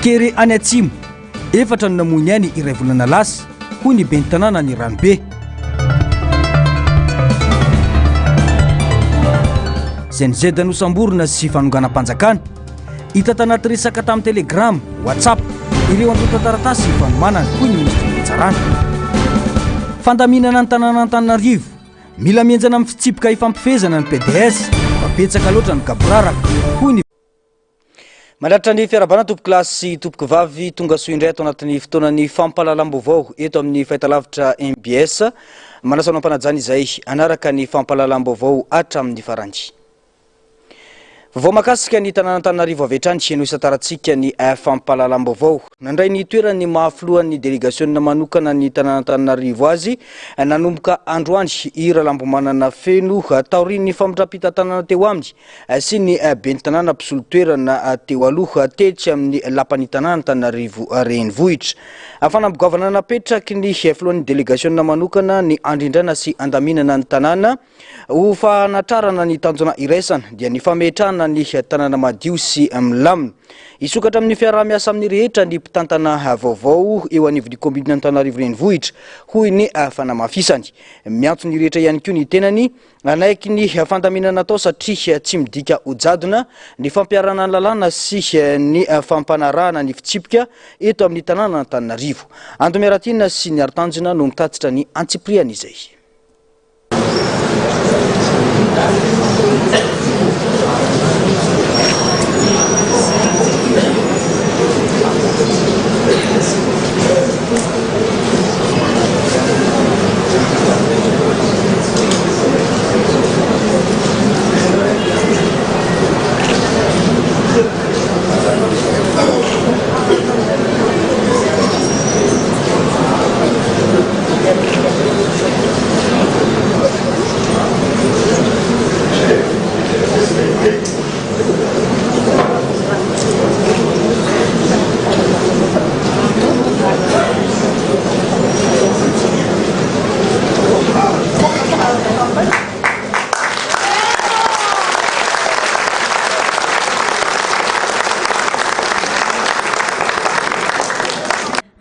Kere any atsimo, efatra no namoy ny ainy iray volana lasa, hoy ny ben'ny tanànan'i Ranobe. ZNZ nosamborina sy fanonganam-panjakana. Hita tanaty resaka tamin'ny Telegram, WhatsApp, ireo antontan-taratasy fanomanana, hoy ny minisitry ny Fitsarana. Fandaminana ny tanàn'Antananarivo. Mila mihenjana amin'ny fitsipika ifampifehezana ny pds fa betsaka loatra ny gaboraraka, hoy ny. Manatitra ny fiarahabana tompokolahy sy tompokovavy tonga soa indray ato anatin'ny fotoanan'ny fampahalalam-baovao eto amin'ny fahitalavitra mbs. Manasa anao am-panajana izay hanaraka ny fampahalalam-baovao hatramin'ny farany. Vaovao mahakasika ny tanàn'Antananarivo avy hatrany no isantarantsika ny fampahalalam-baovao. Nandray ny toeran'ny maha filohan'ny delegasiona manokana ny tanàn'Antananarivo azy nanomboka androany i Ralambomanana Feno taorian'ny famindram-pitantanana teo aminy sy ny ben'ny tanàna mpisolo toerana teo aloha tetsy amin'ny lapan'ny tanàn'Antananarivo renivohitra. Fanamboavana napetraky ny filohan'ny delegasiona manokana ny handrindrana sy handaminana ny tanàna Ho fanatrarana ny tanjona iraisana dia ny fametrahana ny tanàna madio sy milamina. Hisokatra amin'ny fiaraha-miasa amin'ny rehetra ny mpitantana vaovao eo anivon'ny kaominina Antananarivo Renivohitra, hoy ny fanamafisany. Miantso ny rehetra ihany koa ny tenany hanaiky ny fandaminana atao satria tsy midika ho jadona ny fampiharana ny lalàna sy ny fampanarahana ny fitsipika eto amin'ny tanànan'Antananarivo. Ando Miaratiana sy Ny Haritanjona no mitatitra ny antsipiriany izay.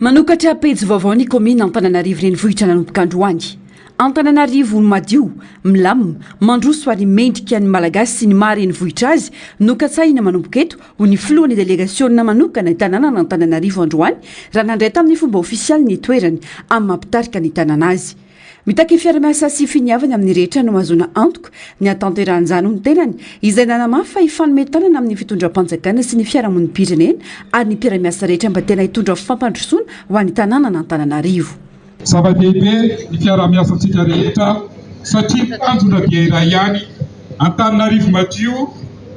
Manokatra pejy vaovao ny kaominina Antananarivo Renivohitra nanomboka androany. Antananarivo madio, milamina, mandroso ary mendrika ny Malagasy sy ny maha renivohitra azy no katsahina manomboka eto, hoy ny filohan'ny delegasiona manokana ny tanànan'Antananarivo androany raha nandray tamin'ny fomba ofisialy ny toerany amin'ny maha mpitarika ny tanàna azy. Mitaky fiara-miasa sy finiavana amin'ny rehetra no ahazoana antoka ny hahatanterahan'izany hoy ny tenany, izay nanamafy fa hifanome tanana amin'ny fitondram-panjakana sy ny fiarahamonim-pirenena ary ny mpiara-miasa rehetra mba tena hitondra fampandrosoana ho an'ny tanànan'Antananarivo. Zava-dehibe ny fiaraha-miasantsika rehetra satria ny tanjona dia iray ihany, Antananarivo madio,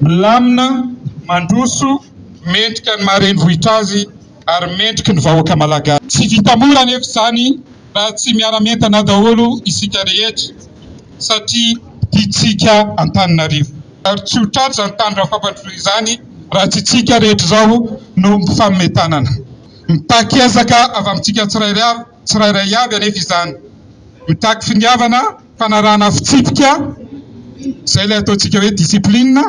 milamina, mandroso, mendrika ny maha renivohitra azy ary mendriky ny vahoaka Malagasy. Tsy vita mora anefa izany raha tsy miara-mientana daholo isika rehetra satria tiantsika Antananarivo. Ary tsy ho tratra izany tanjona fampandrosoana izany raha tsy isika rehetra izao no mifanome tanana. Mitaky ezaka avy amintsika tsirairay avy anefa izany. Mitaky finiavana, fanarahana fitsipika, izay ilay ataontsika hoe discipline,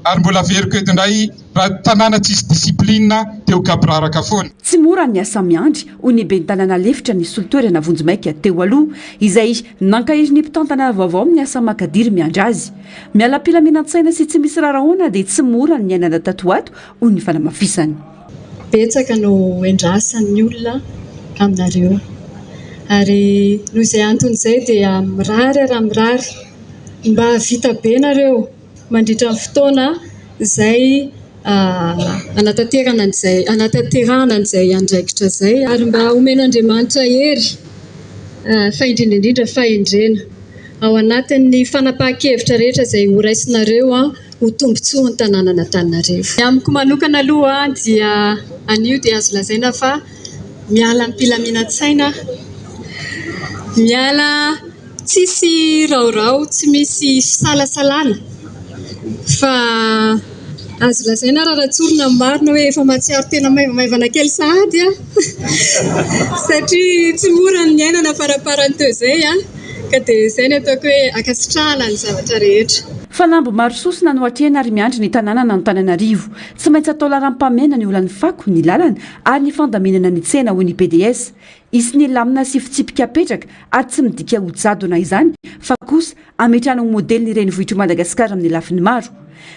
ary mbola averiko eto indray, raha tanàna tsisy discipline dia ho gaboraraka foana. Tsy mora ny asa miandry, hoy ny ben'ny tanàna lefitra nisolo toerana vonjimaika teo aloha, izay nankahery ny mpitantana vaovao amin'ny asa makadiry miandry azy. Miala am-pilaminan-tsaina sy tsy misy rarahona dia tsy mora ny niainana tato ho ato, hoy ny fanamafisany. Betsaka no endrasan'ny olona aminareo. Ary noho izay antony izay dia mirary raha mirary mba hahavita be nareo mandritra ny fotoana izay hanatanterana an'izay hanatanterahana an'izay andraikitra izay. Ary mba homen'Andriamanitra hery fa indrindra indrindra fahendrena ao anatin'ny fanapahan-kevitra rehetra izay horaisinareo ho tombontsoa ny tanànan'Antananarivo. Ny amiko manokana aloha dia anio dia azo lazaina fa miala am-pilaminan-tsaina aho. Miala tsisy raorao, tsy misy fisalasalana fa azo lazaina ary raha tsorina ny marina hoe efa mahatsiaro tena maivamaivana kely sahady aho satria tsy mora ny niainana faraparany teo izay ka dia izay no ataoko hoe ankasitrahana ny zavatra rehetra. Fanamby maro sosona no atrehina ary miandry ny tanànan'Antananarivo. Tsy maintsy atao laharam-pahamehana ny olan'ny fako, ny lalana ary ny fandaminana ny tsena, hoy ny pds. Hisy ny lamina sy fitsipika apetraka ary tsy midika ho jadona izany fa kosa ametrahana ho modely ny renivohitr'i Madagasikara amin'ny lafiny maro.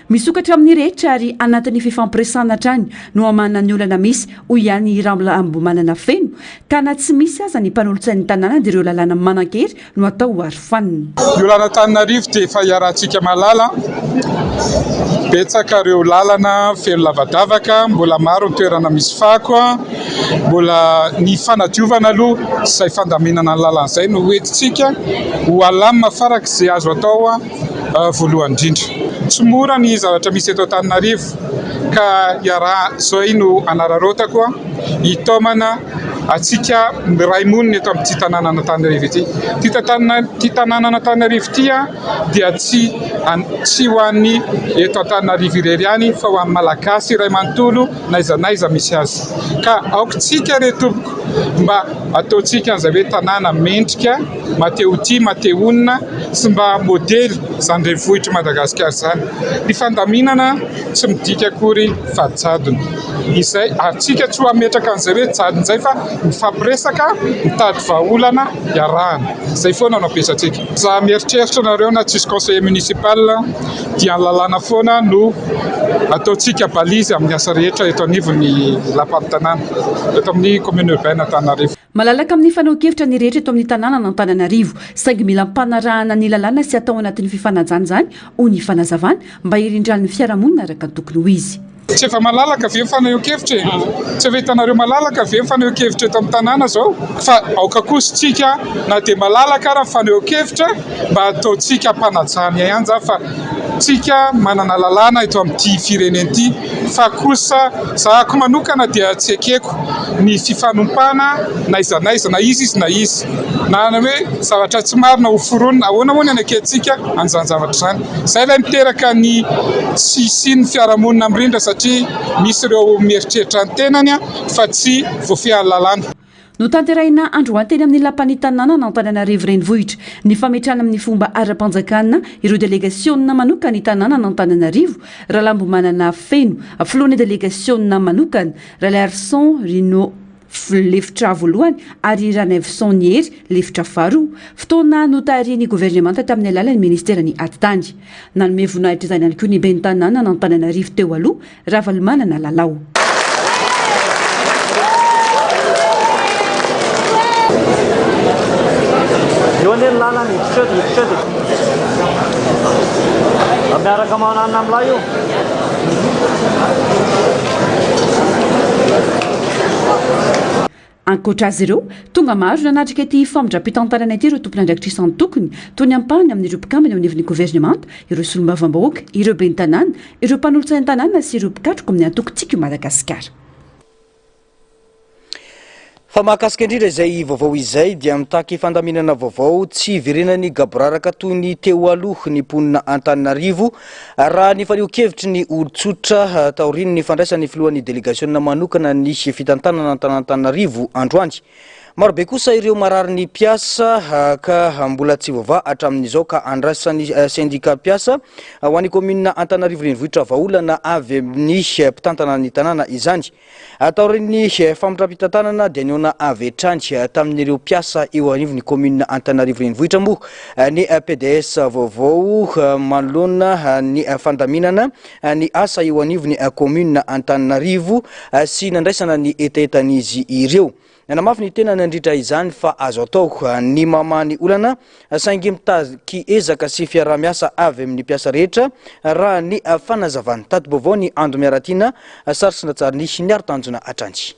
Misokatra amin'ny rehetra ary anatin'ny fifampiresahana hatrany no hamahana ny olana misy, hoy ihany i Rambomanana Feno, ka na tsy misy aza ny mpanolotsain'ny tanàna dia ireo lalàna manan-kery no atao ho arofanina. Ny olana Antananarivo dia efa iarahantsika mahalala, betsaka ireo lalana feno lavadavaka, mbola maro ny toerana misy fako, mbola ny fanadiovana aloha izay fandaminana ny lalana izay no hoentintsika ho alamina farak'izay azo atao voalohany indrindra. Tsy mora ny zavatra misy eto Antananarivo ka iaraha izay no anararaotako hitaomana antsika miray monina eto amin'ity tanànan'Antananarivo ity. Ity tanàna ity tanànan'Antananarivo ity dia tsy tsy ho an'ny eto Antananarivo irery ihany fa ho an'ny Malagasy iray manontolo n'aiza n'aiza misy azy. Ka aoka tsika re tompoko mba ataontsika an'izay hoe tanàna mendrika, maha-te ho tia, maha-te honina sy mba modely izany renivohitr'i Madagasikara izany. Ny fandaminana tsy midika akory fa jadona. Izay, ary tsika tsy ho hametraka an'izay hoe jadona izay fa mifampiresaka, mitady vahaolana iarahana. Izay foana no ampiasantsika. Za mieritreritra nareo na tsisy conseiller municipal dia ny lalàna foana no ataontsika balise amin'ny asa rehetra eto anivon'ny lapan'ny tanàna, eto amin'ny commune urbaine Antananarivo. Malalaka amin'ny fanehoan-kevitra ny rehetra eto amin'ny tanànan'Antananarivo, saingy mila ampanarahana ny lalàna sy atao anatin'ny fifanajana izany, hoy ny fanazavana, mba hirindran'ny fiarahamonina araka ny tokony ho izy. Tsy efa malalaka ve ny fanehoan-kevitra e? Tsy efa hitanareo malalaka ve ny fanehoan-kevitra eto amin'ny tanàna izao? Fa aoka kosa isika na dia malalaka ara ny fanehoan-kevitra mba ataontsika am-panajana ihany izany fa tsika manana lalàna eto amin'ity firenena ity fa kosa zahako manokana dia tsy ekeko ny fifanompana n'aiza n'aiza na iza izy na iza na ny hoe zavatra tsy marina ho foronina ahoana moa ny anekentsika an'izany zavatra izany izay ilay miteraka ny tsy hisian'ny fiarahamonina mirindra satria misy ireo mieritreritra ny tenany fa tsy voafehin'ny lalàna. Notanterahina androany teny amin'ny Lapan'ny tanànan'Antananarivo Renivohitra ny fametrahana amin'ny fomba ara-panjakana ireo delegasionina manokan'ny tanànan'Antananarivo, Ralambomanana Feno, filohan'ny delegasionina manokana, Ralaiarison Rino, lefitra voalohany, ary Ranaivoson Hery, lefitra faharoa. Fotoana notarihin'ny governemanta tamin'ny alalan'ny ministeran'ny Atitany. Nanome voninahitra izany ihany koa ny ben'ny tanànan'Antananarivo teo aloha, Ravalomanana Lalao. Eo anie ny lalana hiditra eo dia hiditra eo dia miaraka mananona amin'ilay io. Ankoatra azy ireo, tonga maro nanatrika ity famindram-pitantanana ity ireo tompon'andraikitra isan-tokony, toy ny ampahany amin'ireo mpikambana eo anivon'ny governemanta, ireo solombavambahoaka, ireo ben'ny tanàna, ireo mpanolotsain'ny tanàna sy ireo mpikatroka amin'ny antoko Tiako i Madagasikara. Fa mahakasika indrindra izay vaovao izay dia mitaky fandaminana vaovao tsy hiverenan'ny gaboraraka toy ny teo aloha ny mponina Antananarivo Raha ny fanehoan-kevitry ny olon-tsotra taorian'ny fandraisan'ny filohan'ny delegasiona manokana ny fitantanana an'Antananarivo androany. Marobe kosa ireo mararin'ny mpiasa ka mbola tsy voavaha hatramin'izao ka andrasan'ny sendika mpiasa ho an'ny kaominina Antananarivo Renivohitra vahaolana avy amin'ny mpitantana ny tanàna izany. Taorian'ny famindram-pitantanana dia nihaona avy hatrany tamin'ireo mpiasa eo anivon'ny kaominina Antananarivo Renivohitra moa ny pds vaovao manoloana ny fandaminana ny asa eo anivon'ny kaominina Antananarivo sy nandraisana ny hetahetan'izy ireo. Nanamafy ny tenany nandritra izany fa azo atao ny mamaha ny olana saingy mitaky ezaka sy fiaraha-miasa avy amin'ny mpiasa rehetra raha ny fanazavany. Tati-baovao ny Ando Miaratiana, sary sy natsarin'i Niaro Tanjona hatrany.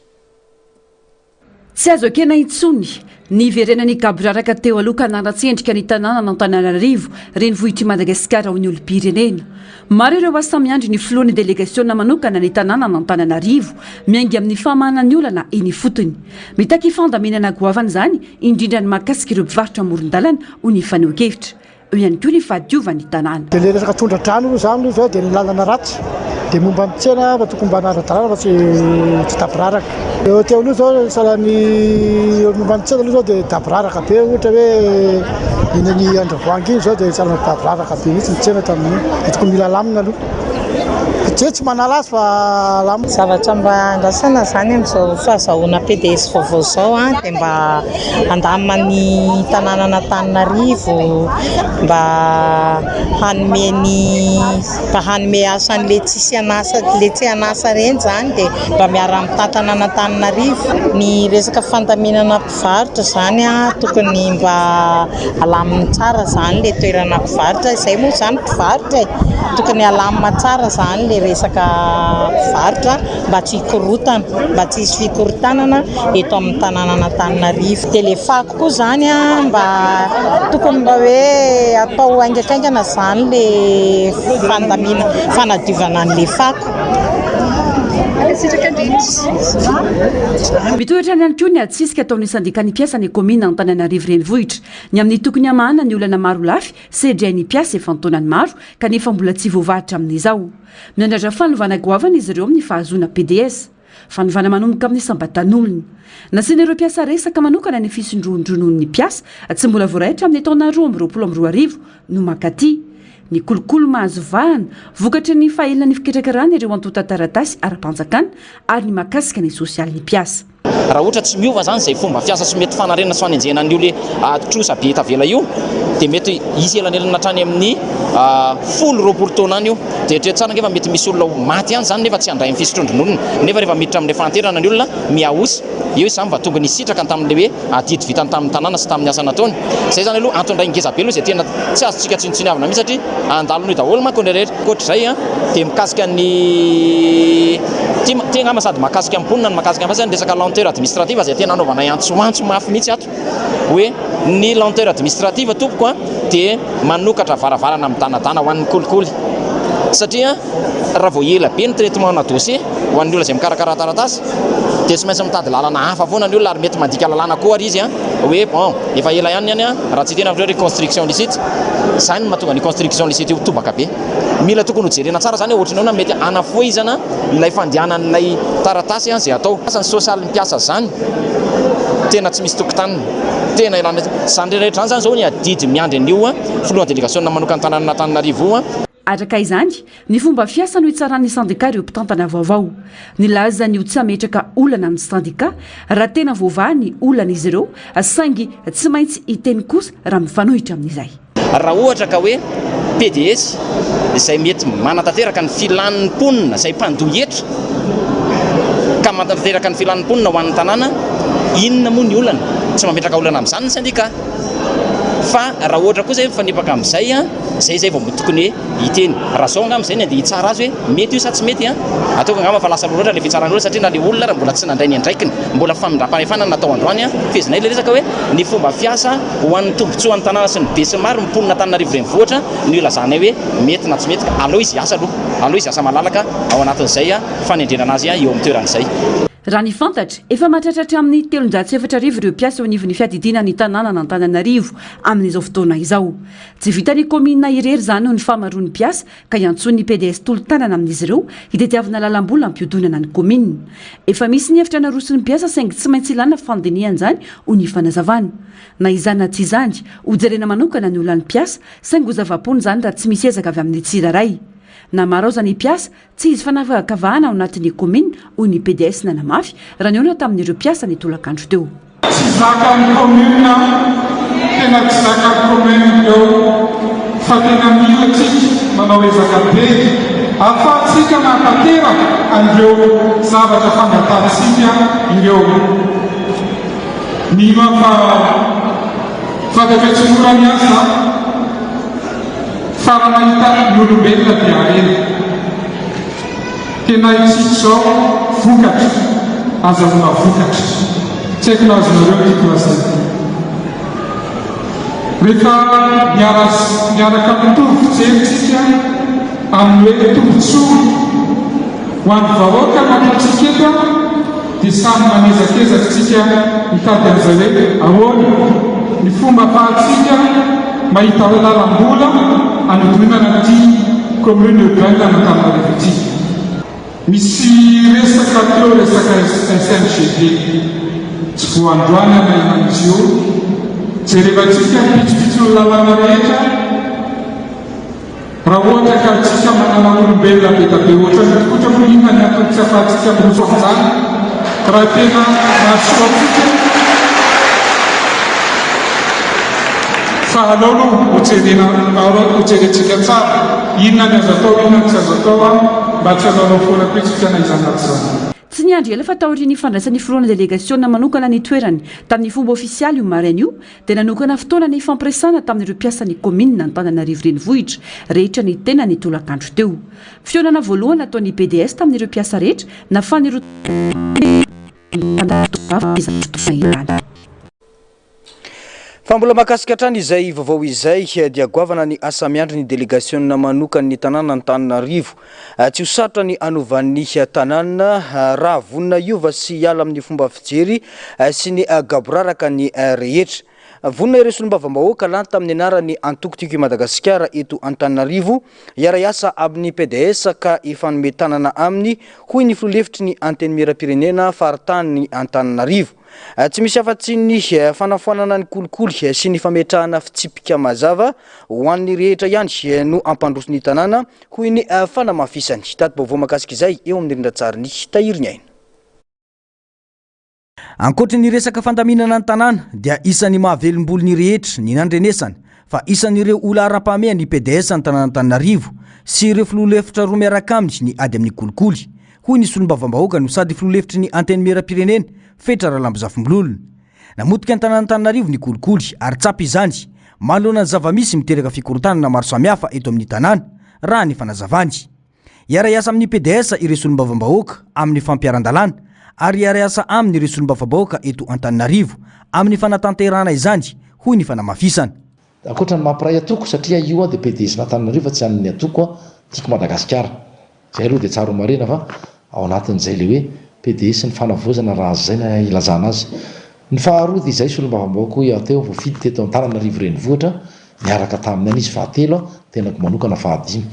Tsy azo ekena intsony ny hiverenan'ny gaboraraka teo aloha ka nanatsy endrika ny tanànan'Antananarivo, renivohitr'i Madagasikara ho ny olom-pirenena. Maro ireo asa miandry ny filohan'ny delegasiona manokana ny tanànan'Antananarivo, miainga amin'ny famahana ny olana eny ifotony. Mitaky fandaminana goavana izany, indrindra ny mahakasika ireo mpivarotra amoron-dalana, hoy ny fanehoan-kevitra. Eo ihany koa ny fahadiovan'ny tanàna. Dia ilay resaka tondra-drano aloha izany aloha izao dia ny lalana ratsy. Dia momba ny tsena fa tokony mba hanara-dalàna fa tsy tsy daboraraka. Eo teo aloha izao sahalan'ny momba ny tsena aloha izao dia daboraraka be ohatra hoe iny any Andravoahangy iny izao dia sahalan'ny daboraraka be mihitsy ny tsena tamin'iny. Dia tokony mila alamina aloha. Tsy hoe tsy manala azy fa alamina. Zavatra mba andrasana izany amin'izao fahazahoana PDS vaovao izao dia mba handamina ny tanànan'Antananarivo, mba hanome ny mba hanome asa an'ilay tsisy an'asa ilay tsy an'asa ireny izany dia mba miara-mitantana an'Antananarivo. Ny resaka fandaminana mpivarotra izany tokony mba alamina tsara izany ilay toerana mpivarotra, izay moa izany mpivarotra e, tokony alamina tsara izany ilay resaka mpivarotra mba tsy hikorontana, mba tsy hisy fikorontanana eto amin'ny tanànan'Antananarivo. Dia ilay fako koa izany mba tokony mba hoe atao haingakaingana izany ilay fandamina, fanadiovana an'ilay fako. Mitohy hatrany ihany koa ny adisisika ataon'ny sendikan'ny mpiasan'ny kaominina Antananarivo Renivohitra ny amin'ny tokony hamahana ny olana marolafy sedrain'ny mpiasa efa an-taonany maro kanefa mbola tsy voavaha hatramin'izao. Miandrandra fanovana goavana izy ireo amin'ny fahazoana PDS. Fanovana manomboka amin'ny isam-batan'olona. Nasian'ireo mpiasa resaka manokana ny fisondrohondronoan'ny mpiasa tsy mbola voaray hatramin'ny taona 2022 no mankaty. Ny kolikoly mahazo vahana vokatry ny fahelan'ny fikarakarana ireo antontan-taratasy ara-panjakana ary ny mahakasika ny sosialin'ny mpiasa. Raha ohatra tsy miova izany izay fomba fiasa sy mety fanarenana sy fanenjehana an'io le trosa be tavela io dia mety hisy elanelana hatrany amin'ny folo 20 taona any io. Dia eritrereto tsara ange fa mety misy olona ho maty ihany izany nefa tsy handray ny fisotroan-drononony. Nefa rehefa miditra amin'ilay fahanterana ny olona, mihaosa. Eo izany mba tokony hisitraka ny tamin'ilay hoe adidy vitany tamin'ny tanàna sy tamin'ny asa nataony. Izay izany aloha antony iray ngeza be aloha izay tena tsy azontsika tsinontsiniavina mihitsy satria handalo an'io daholo manko ny rehetra. Ankoatr'izay dia mikasika ny ity ity angamba sady mahakasika ny mponina no mahakasika ny mpiasa ny resaka lenteur administrative izay tena anaovanay antsoantso mafy mihitsy ato hoe ny lenteur administrative tompoko dia manokatra varavarana midanadana ho an'ny kolikoly satria raha vao ela be ny traitement na dossier ho an'ny olona izay mikarakara taratasy dia tsy maintsy mitady lalana hafa foana ny olona ary mety mandika lalàna koa ary izy hoe bon efa ela ihany ny any raha tsy tena hoe reconstruction licite izany no mahatonga ny construction licite io tobaka be. Mila tokony ho jerena tsara izany hoe ohatran'ny ahoana mety hanafohezana ilay fandehanan'ilay taratasy izay atao. Ny sosialin'ny mpiasa izany tena tsy misy tokotaniny. Tena ilana izany rehetra izany izao ny adidy miandry an'io filohan'ny delegasiona manokan'ny tanànan'Antananarivo io. Araka izany, ny fomba fiasa no hitsaran'ny sendika ireo mpitantana vaovao. Nilaza ny ho tsy hametraka olana ny sendika raha tena voavaha ny olan'izy ireo saingy tsy maintsy hiteny kosa raha mifanohitra amin'izay. Raha ohatra ka hoe pds izay mety manatanteraka ny filan'ny mponina izay mpandoa hetra ka manatanteraka ny filan'ny mponina ho an'ny tanàna, inona moa ny olana? Tsy mametraka olana amin'izany ny sendika. Fa raha ohatra kosa hoe mifanipaka amin'izay, izay izay vao tokony hoe hiteny. Raha izao angamba izay ny andeha hitsara azy hoe mety io sa tsy mety an, ataoko angamba fa lasa aloha loatra ilay fitsarana olona satria na ilay olona ara mbola tsy nandray ny andraikiny, mbola famindram-pahefana no natao androany an, fehezinay ilay resaka hoe ny fomba fiasa ho an'ny tombontsoan'ny tanàna sy ny be sy ny maro, ny mponina Antananarivo renivohitra no ilazanay hoe mety na tsy mety ka aleo izy hiasa aloha, aleo izy hiasa malalaka ao anatin'izay fanendrena anazy eo amin'ny toerana izay. Raha ny fantatra, efa mahatratra hatramin'ny 304 ireo mpiasa eo anivon'ny fiadidiana ny tanànan'Antananarivo amin'izao fotoana izao. Tsy vitan'ny kaominina irery izany noho ny fahamaroan'ny mpiasa ka iantsoan'ny pds tolo-tanana amin'izy ireo hitadiavana lalam-bola hampiodonana ny kaominina. Efa misy ny hevitra naroson'ny mpiasa saingy tsy maintsy ilana fandinihana izany hoy ny fanazavana. Na izany na tsy izany, hojerena manokana ny olan'ny mpiasa saingy ho zava-poana izany raha tsy misy ezaka avy amin'ny tsirairay. Na maro aza ny mpiasa, Tsy hisy fanavakavahana ao anatin'ny kaominina, hoy ny pds nanamafy, raha nihaona tamin'ireo mpiasa ny tolakandro teo. Tsy zakan'ny commune, tena tsy zakan'ny commune ireo fa tena mila tsika manao ezaka be ahafahantsika mahatanteraka an'ireo zavatra fangatahantsika ireo. Mino aho fa fantatro hoe tsy mora ny asa. Fa raha mahita ny olombelona dia harena. Tena isika izao vokatra, azahoana vokatra. Tsy haiko na azonareo ny tiako lazaina. Rehefa miara miaraka mitovy fijery tsika amin'ny hoe tombotsoa ho an'ny vahoaka no ataontsika eto an, dia samy manezakezaka isika mitady an'izay hoe ahoana ny fomba afahantsika mahita lalam-bola hanodinana an'ity commune urbaine an'Antananarivo ity. Misy resaka teo resaka SMGD tsy vao androany anainana izy io, jerevantsika ny pitsopitson'ny lalana rehetra, raha ohatra ka tsika manana olombelona be da be ohatran'io tokotra moa inona ny antony tsy afahantsika miroso amin'izany raha tena mahasoa antsika? Fa aleo aloha hojerena hojerentsika tsara inona ny azo atao inona ny tsy azo atao mba tsy hanaonao foana koa isika na izany na tsy izany. Tsy niandry ela fa taorian'ny fandraisan'ny filohan'ny delegasiona manokana ny toerany tamin'ny fomba ofisialy io maraina io dia nanokana fotoana nifampiresahana tamin'ireo mpiasan'ny kaominina Antananarivo Renivohitra rehetra ny tenany tolakandro teo. Fihaonana voalohany nataon'ny pds tamin'ireo mpiasa rehetra nafahan'ireo mpandalo izany fotoana izany. Fa mbola mahakasika hatrany izay vaovao izay dia goavana ny asa miandry ny delegasiona manokan'ny tanàna Antananarivo. Tsy ho sarotra ny hanovan'ny tanàna raha vonona hiova sy hiala amin'ny fomba fijery sy ny gaboraraka ny rehetra. Vonona ireo solombavambahoaka lany tamin'ny anaran'ny antoko Tiako i Madagasikara eto Antananarivo hiara-hiasa amin'ny pds ka hifanome tanana aminy, hoy ny filoha lefitry ny Antenimierampirenena faritany Antananarivo. Tsy misy afa-tsy ny fanafoanana ny kolikoly sy ny fametrahana fitsipika mazava ho an'ny rehetra ihany no hampandroso ny tanàna, hoy ny fanamafisany. Tati-baovao mahakasika izay eo amin'ny rindran-tsarin'i Tahiry Ny Aina. Ankoatry ny resaka fandaminana ny tanàna dia isan'ny mahavelom-bolo ny rehetra ny nandrenesana fa isan'ireo ho laharam-pahamehana ny pds ny tanàn'Antananarivo sy ireo filoha lefitra roa miaraka aminy ny ady amin'ny kolikoly. Hoy ny solombavambahoaka no sady filoha lefitry ny Antenimierampirenena, Fetra Ralambozafimbololona. Namotika ny tanàn'Antananarivo ny kolikoly ary tsapa izany manoloana ny zava-misy miteraka fikorontanana maro samihafa eto amin'ny tanàna, raha ny fanazavany. Hiara-hiasa amin'ny pds ireo solombavambahoaka amin'ny fampiharan-dalàna ary hiara-hiasa aminy ireo solombavambahoaka eto Antananarivo amin'ny fanatanterahana izany, hoy ny fanamafisana. Ankoatra ny maha mpiray antoko satria io dia PDS-n'Antananarivo fa tsy an'ny antoko Tiako Madagasikara. Izay aloha dia tsara ho marihina fa ao anatin'izay ilay hoe pds ny fanavaozana raha azo izay na ilazana azy. Ny faharoa dia izay solombavambahoaka hoy aho teo voafidy teto Antananarivo renivohitra niaraka taminy ihany izy fahatelo aho tenako manokana fahadimy.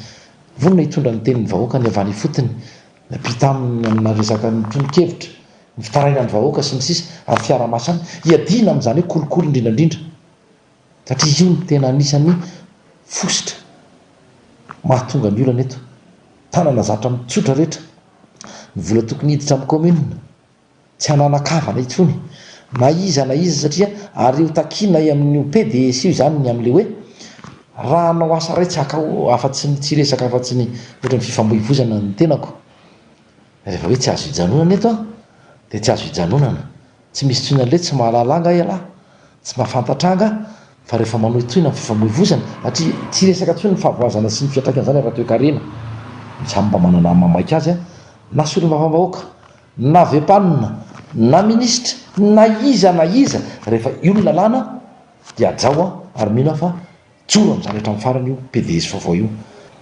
Vonona hitondra ny tenin'ny vahoaka ny avy any ifotony, ny ampita aminy amina resaka ny tolo-kevitra, ny fitarainan'ny vahoaka sy ny sisa ary fiaraha-masana hiadiana amin'izany hoe kolikoly indrindra indrindra. Satria io no tena anisan'ny fositra mahatonga ny olana eto. Tanana zatra mitsotra rehetra, ny vola tokony hiditra amin'ny commune, tsy hananan-kavana intsony na iza na iza satria ary ho takianay amin'io pds io izany ny amin'ilay hoe raha hanao asa iray tsy haka afa-tsy ny tsy hiresaka afa-tsy ny ohatran'ny fifamoivoizana ny tenako. Rehefa hoe tsy azo ijanonana eto an, dia tsy azo ijanonana. Tsy misy intsony an'ilay tsy mahalala angaha ialahy? Tsy mahafantatra angaha? Fa rehefa manohitohina ny fifamoivozana, satria tsy resaka intsony ny fahavoazana sy ny fiantraikan'izany ara-toekarena, ny samy mba manana ny mahamaika azy, na solombavambahoaka, na vepan, na minisitra, na iza na iza, rehefa io ny lalàna dia hajao ary mino aho fa Joro amin'izany hatramin'ny farany io pds vaovao io.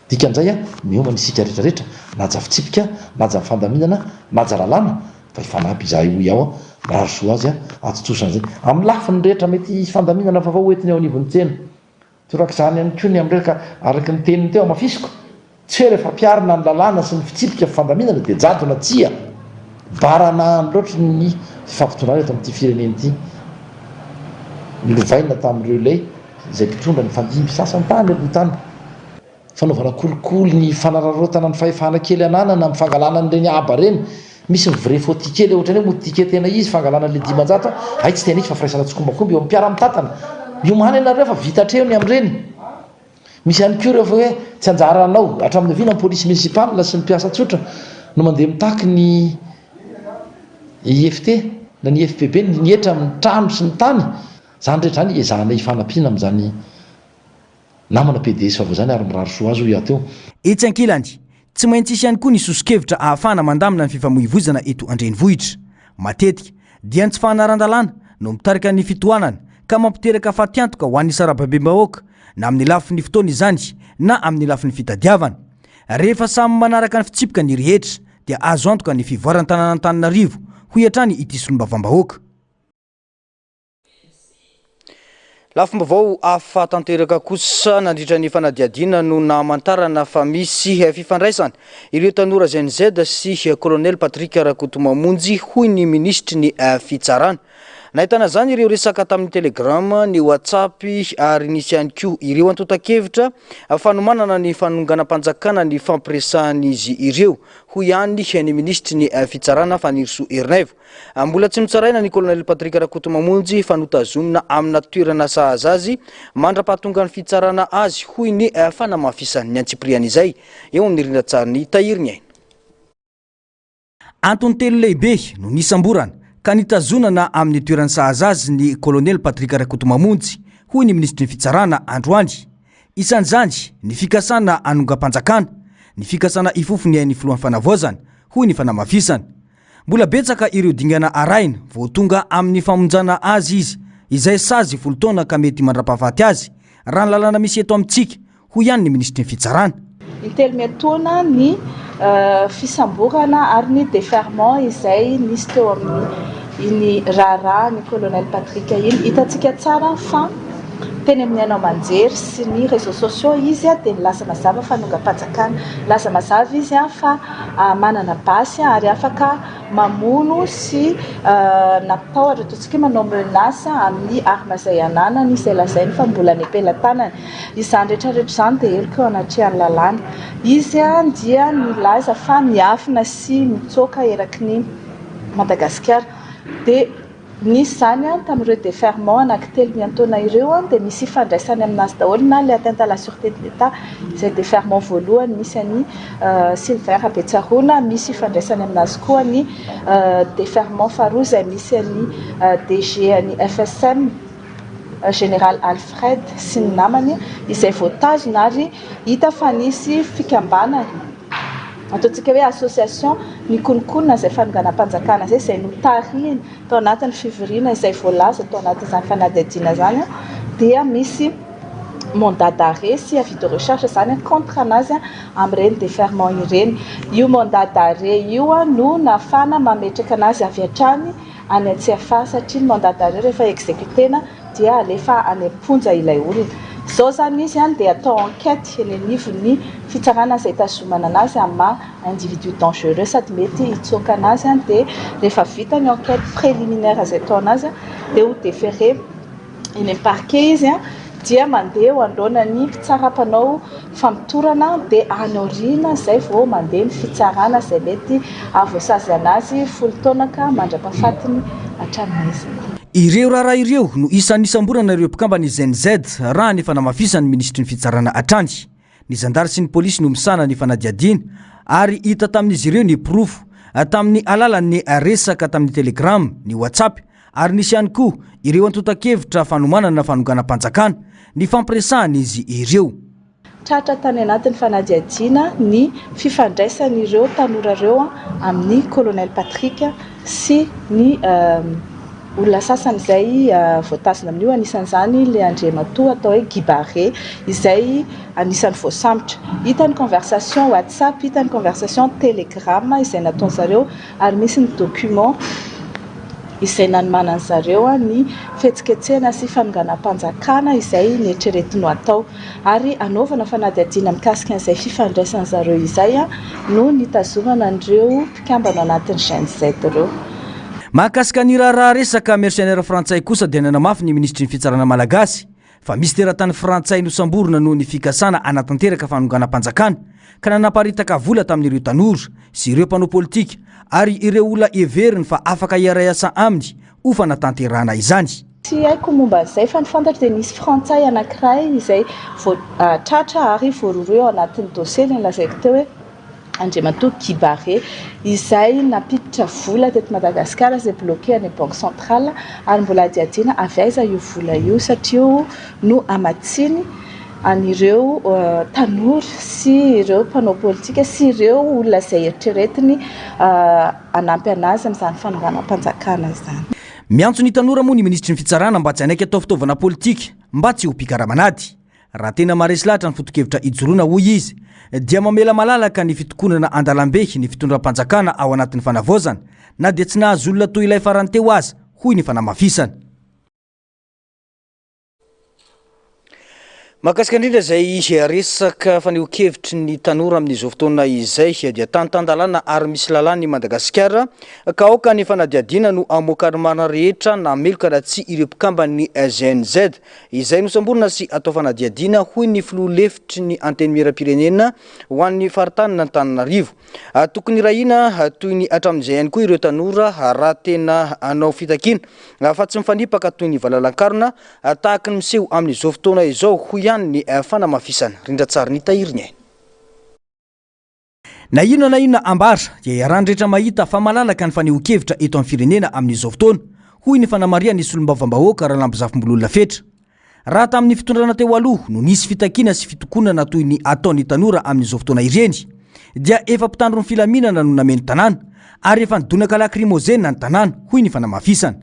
Dikan'izay a, miomana isika rehetra rehetra, naja fitsipika, naja ny fandaminana, naja lalàna, fa hifanampy izahay hoy aho a, mirary soa azy a, hatontosa an'izay. Amin'ny lafiny rehetra mety hisy fandaminana vaovao ho entiny eo anivon'ny tsena. Torak'izany ihany koa ny amin'ny resaka, araka ny teniny teo, hamafisiko, Tsy hoe rehefa ampiharina ny lalàna sy ny fitsipika fifandaminana dia jadona, tsia! Baranahany loatra ny fifampitondrana eto amin'ity firenena ity. Nolovaina tamin'ireo ilay izay mpitondra nifandimby sasany tany aloha tany. Fanaovana kolikoly, ny fanararaotana ny fahefana kely ananana amin'ny fangalana an'ireny haba ireny. Misy ny vrai faux ticket ilay ohatran'ny hoe mody ticket tena izy, fangalana an'ilay 500, hay tsy tena izy fa firaisana tsikombakomba eo amin'ny mpiara-mitantana. Miomàna ianareo fa vita hatreo ny amin'ireny. Misy ihany koa ireo fa hoe tsy anjaranao, hatramin'ny oviana ny polisy municipal sy ny mpiasa tsotra no mandeha mitaky ny IFT na ny IFPB ny hetra amin'ny trano sy ny tany? Izany rehetra izany ezahana hifanampiana amin'izany namana pds vaovao izany ary mirary soa azy hoy aho teo. Etsy ankilany, tsy maintsy hisy ihany koa ny soso-kevitra ahafahana mandamina ny fifamoivoizana eto an-drenivohitra. Matetika, dia ny tsy fahanaran-dalàna no mitarika ny fitohanana ka mampiteraka fatiantoka ho an'ny sarababem-bahoaka, na amin'ny lafiny fotoana izany na amin'ny lafiny fitadiavana. Rehefa samy manaraka ny fitsipika ny rehetra dia azo antoka ny fivoaran'ny tanàn'Antananarivo, hoy hatrany ity solombavambahoaka. Lafim-baovao hafa tanteraka kosa nandritra ny fanadihadiana no nahamantarana fa misy fifandraisana ireo tanora Gen Z sy Colonel Patrick Rakotomamonjy, hoy ny minisitry ny Fitsarana. Nahitana izany ireo resaka tamin'ny Telegram, ny WhatsApp ary nisy ihany koa ireo antontan-kevitra fanomanana ny fanonganam-panjakana ny fampiresahan'izy ireo, hoy ihany ny minisitry ny Fitsarana Fanirisoa Ernaivo. Mbola tsy notsaraina ny Kolonely Patrick Rakotomamonjy fa notazomina amina toerana sahaza azy mandra-pahatongan'ny fitsarana azy, hoy ny fanamafisany ny antsipiriany izay eo amin'ny rindran-tsarin'i Tahiry Ny Aina. Antony telo lehibe no nisamborana ka nitazonana amin'ny toerany sahaza azy ny Kolonely Patrick Rakotomamonjy, hoy ny minisitry ny Fitsarana androany. Isan'izany ny fikasana hanongam-panjakana, ny fikasana hifofo ny ain'ny filohan'ny Fanavaozana, hoy ny fanamafisana. Mbola betsaka ireo dingana arahina vao tonga amin'ny famonjana azy izy, izay sazy folo taona ka mety mandra-pahafaty azy, raha ny lalàna misy eto amintsika, hoy ihany ny minisitry ny Fitsarana. Intelo miantoana ny fisamborana ary ny deferment izay nisy teo amin'ny iny raharahan'ny Colonel Patrick iny. Hitantsika tsara fa teny amin'ny haino aman-jery sy ny réseaux sociaux izy dia nilaza mazava fa hanongam-panjakana. Nilaza mazava izy fa manana basy ary afaka mamono sy nampitahotra, ataontsika hoe manao menace amin'ny arme izay ananany izay lazainy fa mbola any am-pelatanany. Izany rehetra rehetra izany dia heloka eo anatrehan'ny lalàna. Izy dia nilaza fa miafina sy mitsoaka eraky ny Madagasikara. Dia Nisy izany tamin'ireo déferrement anankitelo miantaona ireo dia misy ifandraisany aminazy daholo na ilay atteinte à la sûreté de l'Etat izay déferrement voalohany misy an'i Sylvain Rabetsaroana, misy ifandraisany aminazy koa ny déferrement faharoa izay misy an'i DG an'i FSM Général Alfred sy ny namany izay voatazona ary hita fa nisy fikambanana ataontsika hoe association nikononkonona izay fanonganam-panjakana izay, izay notarihiny tao anatin'ny fivoriana izay voalaza tao anatin'izany fanadihadiana izany dia misy mandat d'arrêt sy avis de recherche izany contre anazy amin'ireny déferrement ireny. Io mandat d'arrêt io no nahafahana mametraka anazy avy hatrany any Antsiafahy satria ny mandat d'arrêt rehefa exécuter-na dia alefa any am-ponja ilay olona. Izao izany izy dia atao enquête eny anivon'ny fitsarana izay itazomana anazy amin'ny maha individu dangereux sady mety hitsoaka anazy dia rehefa vita ny enquête préliminaire izay atao anazy dia ho déféré eny amin'ny parquet izy dia mandeha eo anoloana ny mpitsara mpanao famotorana dia any aoriana izay vao mandeha ny fitsarana izay mety hahavoasazy anazy folo taona ka mandra-pahafatiny hatramin'izay. Ireo raharaha ireo no isan'ny nisamborana ireo mpikamban'ny Gen Z, raha ny fanamafisan'ny minisitry ny fitsarana hatrany. Ny zandary sy ny polisy no misahana ny fanadihadiana ary hita tamin'izy ireo ny porofo tamin'ny alalan'ny resaka tamin'ny Telegram, ny WhatsApp ary nisy ihany koa ireo antontan-kevitra fanomanana fanonganam-panjakana nifampiresahan'izy ireo. Tratra tany anatin'ny fanadihadiana ny fifandraisan'ireo tanora ireo amin'ny Colonel Patrick sy ny olona sasany izay voatazona amin'io, anisan'izany ilay andriamatoa atao hoe Guy Barré izay anisan'ny voasambotra. Hita ny conversation WhatsApp, hita ny conversation Telegram izay nataon'zareo ary misy ny document izay nanomanan'ny zareo ny fihetsiketsehana sy fanonganam-panjakana izay neritreretiny ho atao. Ary hanaovana fanadihadiana mikasika an'izay fifandraisan'ny zareo izay no nitazomana an'ireo mpikambana ao anatin'ny Gen Z ireo. Mahakasika ny raharaha resaka mercenaires frantsay kosa dia nanamafy ny minisitry ny fitsarana malagasy fa misy teratany frantsay nosamborina noho ny fikasana hanatanteraka fanonganam-panjakana ka nanaparitaka vola tamin'ireo tanora sy ireo mpanao politika ary ireo olona heveriny fa afaka hiara-hiasa aminy ho fanatanterahana izany. Tsy haiko momba an'izay fa ny fantatro dia nisy frantsay anankiray izay vao tratra ary voarohirohy ao anatin'ny dossier ilay nolazaiko teo hoe Andriamatoa Guy Barré izay nampiditra vola teto Madagasikara izay bloqué any Banque Centrale ary mbola hadihadiana avy aiza io vola io satria io no hamatsiany an'ireo tanora sy ireo mpanao politika sy ireo olona izay eritreretiny hanampy anazy amin'izany fanonganam-panjakana izany. Miantso ny tanora moa ny minisitry ny fitsarana mba tsy hanaiky atao fitaovana politika mba tsy ho mpikaraman'ady. Raha tena maharesy lahatra ny foto-kevitra ijoroana hoy izy dia mamela malalaka ny fitokonana an-dalambe ny fitondram-panjakana ao anatin'ny fanavaozana na dia tsy nahazo olona toy ilay farany teo aza hoy ny fanamafisana. Mahakasika indrindra izay resaka fanehoan-kevitry ny tanora amin'izao fotoana izay dia tany tan-dalàna ary misy lalàna i Madagasikara ka aoka ny fanadihadiana no hamoaka ny marina rehetra na meloka na tsia ireo mpikamban'ny GNZ izay nosamborina sy atao fanadihadiana hoy ny filoha lefitry ny Antenimierampirenena ho an'ny faritanin'Antananarivo. Tokony hirahina toy ny hatramin'izay ihany koa ireo tanora raha tena hanao fitakiana fa tsy mifanipaka toy ny valalankarona Tahaka ny miseho amin'izao fotoana izao, hoy ihany ny fanamafisana. Rindran-tsary nitahiry ny ainy. Na inona na inona ambara dia iarahan'ny rehetra mahita fa malalaka ny fanehoan-kevitra eto amin'ny firenena amin'izao fotoana, hoy ny fanamarihan'ny solombavambahoaka Ralambozafimbololona Fetra. Raha tamin'ny fitondrana teo aloha no nisy fitakiana sy fitokonana toy ny ataon'ny tanora amin'izao fotoana ireny dia efa mpitandro ny filaminana no nameno tanàna ary efa nidonaka lakrimozena ny tanàna, hoy ny fanamafisana.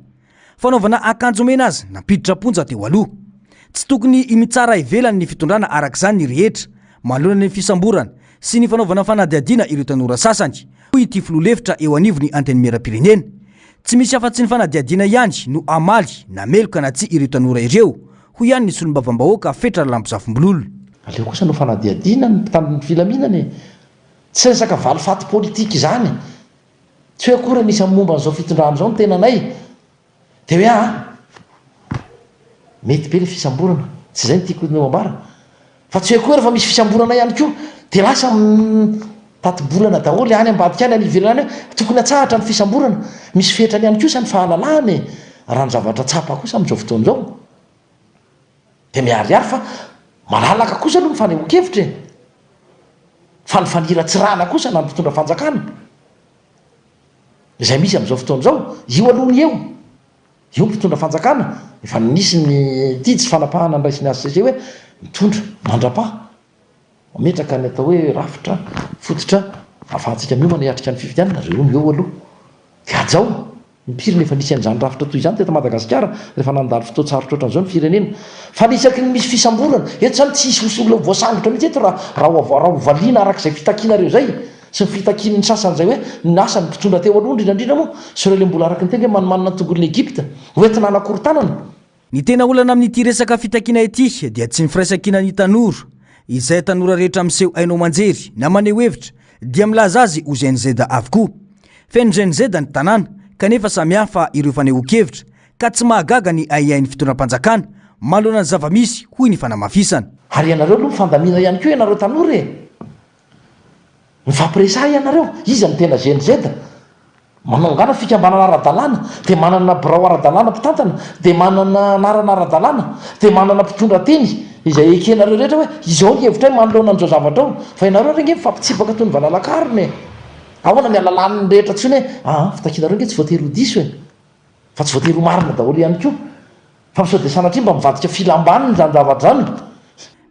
Fanaovana akanjo mena aza nampiditra am-ponja teo aloha. Tsy tokony mitsara ivelany ny fitondrana araka izany ny rehetra manoloana ny fisamborana sy ny fanaovana fanadihadiana ireo tanora sasany, hoy ity filoha lefitra eo anivon'ny Antenimierampirenena. Tsy misy afa-tsy ny fanadihadiana ihany no hamaly na meloka na tsia ireo tanora ireo, hoy ihany ny solombavambahoaka Fetra Ralambozafimbololona. Aleo kosa hanao fanadihadiana ny mpitandro ny filaminana e! Tsy resaka valifaty politika izany Tsy hoe akory anisan'ny momba an'izao fitondrana izao ny tenanay dia hoe aa mety be ilay fisamborana, tsy izay no tiako ho ambara, fa tsy hoe koa rehefa misy fisamborana ihany koa dia lasa mitati-bolana daholo any ambadika any, any ivelany any hoe tokony atsahatra ny fisamborana, misy fetrany ihany kosa ny fahalalahana e, raha ny zavatra tsapa kosa amin'izao fotoana izao dia miharihary fa malalaka kosa aloha ny fanehoan-kevitra e. Fa ny faniratsirana kosa na ny mpitondra fanjakana izay misy amin'izao fotoana izao, io aloha ny eo, io ny mpitondra fanjakana, efa nisy ny ity tsy fanapahana noraisin'ny HCC hoe mitondra mandrapaha, mametraka ny atao hoe rafitra fototra ahafahantsika miomana hiatrika ny fifidianana, ireo no eo aloha, dia hajao. Impiry no efa nisy an'izany rafitra toy izany teto Madagasikara rehefa nandalo fotoan-tsarotra ohatran'izao ny firenena? Fa ny isaky ny misy fisamborana, eto izany tsy hisy olona ho voasambotra mihitsy eto raha raha raha ho valiana araka izay fitakianareo izay sy ny fitakian'ny sasany izay hoe ny asan'ny mpitondra teo aloha indrindra indrindra moa sy ireo ilay mbola araka ny teny hoe manimanina ny tongolon'i Egypta ho entina hanakorontanana. Ny tena olana amin'ity resaka fitakiana ity dia tsy ny firaisankinan'ny tanora. Izay tanora rehetra miseho haino aman-jery na maneho hevitra dia milaza azy ho Gen Z avokoa. Feno Gen Z ny tanàna kanefa samihafa ireo fanehoan-kevitra ka tsy mahagaga ny ahiahin'ny fitondram-panjakana manoloana ny zava-misy hoy ny fanamafisana. Ary ianareo aloha mifandamina ihany koa ianareo tanora e! Mifampiresaha ianareo, iza no tena Gen Z? Manangana fikambanana ara-dalàna, dia manana birao ara-dalàna mpitantana, dia manana anarana ara-dalàna, dia manana mpitondra teny izay ekenareo rehetra hoe izao ny hevitray manoloana an'izao zavatra ao. Fa ianareo ary ange mifampitsipaka toy ny valalakarona e! Ahoana ny halalan'ny rehetra intsony hoe aa fitakianareo ange tsy voatery ho diso e! Fa tsy voatery ho marina daholo ihany koa. Fa sao dia sanatria mba mivadika filam-baniny izany zavatra izany.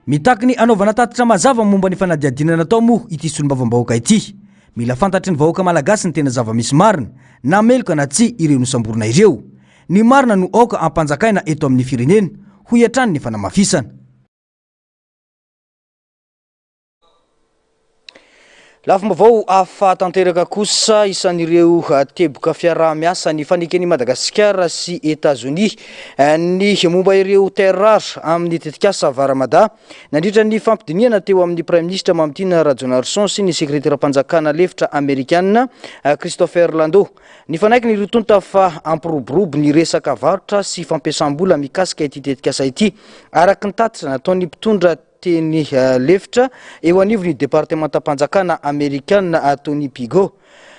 Mitaky ny hanaovana tatitra mazava momba ny fanadihadiana natao moa ity solombavambahoaka ity. Mila fantatry ny vahoaka malagasy ny tena zava-misy marina, na meloka na tsia ireo nosamborina ireo. Ny marina no aoka hampanjakaina eto amin'ny firenena, hoy hatrany ny fanamafisana. Lafim-baovao hafa tanteraka kosa, isan'ireo teboka fiaraha-miasa ny faneken'i Madagasikara sy Etazonia ny momba ireo terres rares amin'ny tetikasa Vara Mada. Nandritra ny fampidinihana teo amin'ny Praiminisitra Mamitiana Rajaonarison sy ny sekreteram-panjakana lefitra amerikana Christopher Landau. Nifanaiky ny roa tonta fa hampiroborobo ny resaka varotra sy fampiasam-bola mikasika ity tetikasa ity, araka ny tatitra nataon'ny mpitondra teny lefitra eo anivon'ny departemantam-panjakana amerikana Tony Pigot.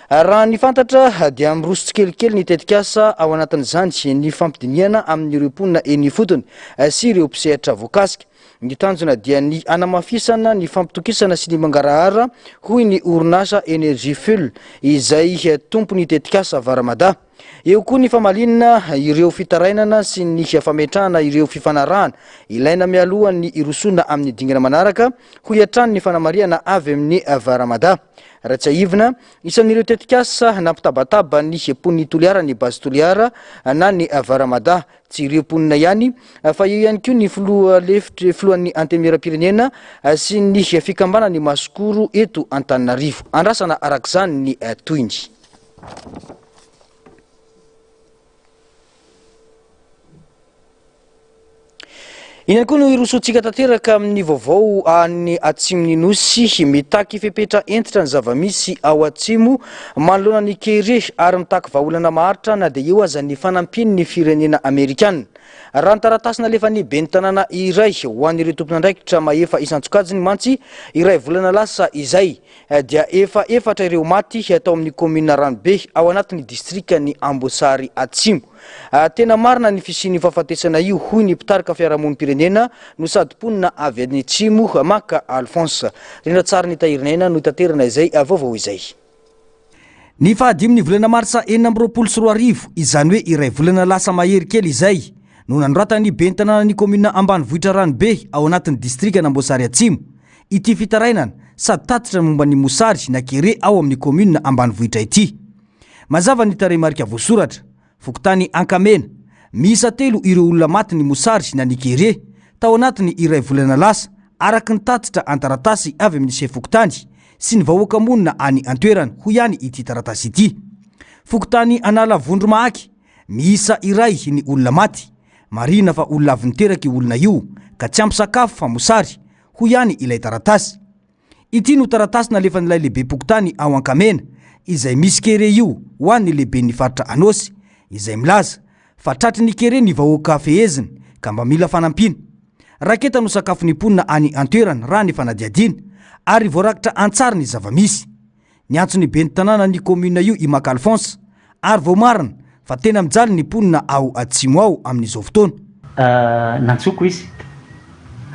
Raha ny fantatra dia miroso tsikelikely ny tetikasa ao anatin'izany ny fampidinihana amin'ireo mponina eny ifotony sy ireo mpisehatra voakasika. Ny tanjona dia ny hanamafisana ny fampitokisana sy ny mangarahara hoy ny orinasa Energy Fuel izay tompon'ny tetikasa Vara Mada. Eo koa ny famaliana ireo fitarainana sy ny fametrahana ireo fifanarahana ilaina mialohan'ny hirosoana amin'ny dingana manaraka, hoy hatrany ny fanamarihana avy amin'ny Vara Mada. Raha tsiahivina, isan'ireo tetikasa nampitabataba ny mponin'i Toliara ny Base Toliara na ny Vara Mada. Tsy ireo mponina ihany fa eo ihany koa ny filoha lefitry filohan'ny Antenimierampirenena sy ny fikambanan'ny Masikoro eto Antananarivo. Andrasana arak'izany ny tohiny. Iny ihany koa no hirosoantsika tanteraka amin'ny vaovao any atsimon'ny Nosy. Mitaky fepetra hentitra ny zava-misy ao atsimo manoloana ny kere ary mitaky vahaolana maharitra na dia eo aza ny fanampian'ny firenena amerikana. Raha ny taratasy nalefan'ny ben'ny tanàna iray ho an'ireo tompon'andraikitra mahefa isan-tsokajiny mantsy iray volana lasa izay dia efa efatra ireo maty tao amin'ny kaominina Ranobe ao anatin'ny distrikan'i Amboasary Atsimo. Tena marina ny fisian'io fahafatesana io, hoy ny mpitarika fiarahamonim-pirenena no sady mponina avy any Atsimo, Maka Alphonse. Rindran-tsarin'i Tahirinaina no itaterana izay vaovao izay. Ny fahadimin'ny volana marsa 2026, izany hoe iray volana lasa mahery kely izay, no nanoratan'ny ben'ny tanànan'ny kaominina ambanivohitra Ranobe ao anatin'ny distrikan'Amboasary Atsimo, ity fitarainana sady tatitra momba ny mosary na kere ao amin'ny kaominina ambanivohitra ity. Mazava ny tarehimarika voasoratra, fokontany Ankamena, miisa telo ireo olona maty ny mosary na ny kere, tao anatin'ny iray volana lasa, araka ny tatitra an-taratasy avy amin'ny sefo fokontany sy ny vahoaka monina any an-toerana, hoy ihany ity taratasy ity. Fokontany Analavondromahaky, miisa iray ny olona maty. Marihina fa olona avy niteraka io olona io, ka tsy ampy sakafo fa mosary, hoy ihany ilay taratasy. Ity no taratasy nalefan'ilay lehibem-pokontany ao Ankamena, izay misy kere io ho an'ny lehiben'ny faritra Anôsy, izay milaza fa tratry ny kere ny vahoaka feheziny ka mba mila fanampiana. Raketa no sakafon'ny mponina any an-toerana raha ny fanadihadiana, ary voarakitra an-tsary ny zava-misy. Niantso ny ben'ny tanànan'ny commune io i Maka Alphonse ary voamarina fa tena mijaly ny mponina ao atsimo ao amin'izao fotoana. Nantsoiko izy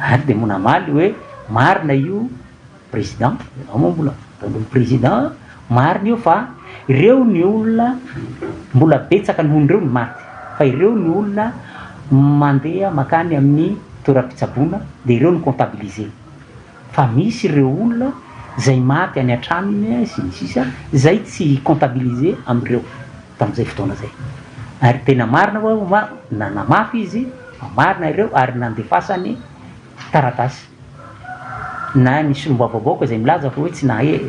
ary dia namaly hoe marina io président, ianao moa mbola ataonao président, marina io fa ireo ny olona mbola betsaka noho ireo ny maty fa ireo ny olona mandeha mankany amin'ny toeram-pitsaboana dia ireo no comptabiliser. fa misy ireo olona izay maty any an-tranony sy ny sisa izay tsy comptabiliser amin'ireo tamin'izay fotoana izay. Ary tena marina ho'a ma nanamafy izy fa marina ireo ary nandefasany taratasy na ny solombavambahoaka izay milaza fa hoe tsy nahe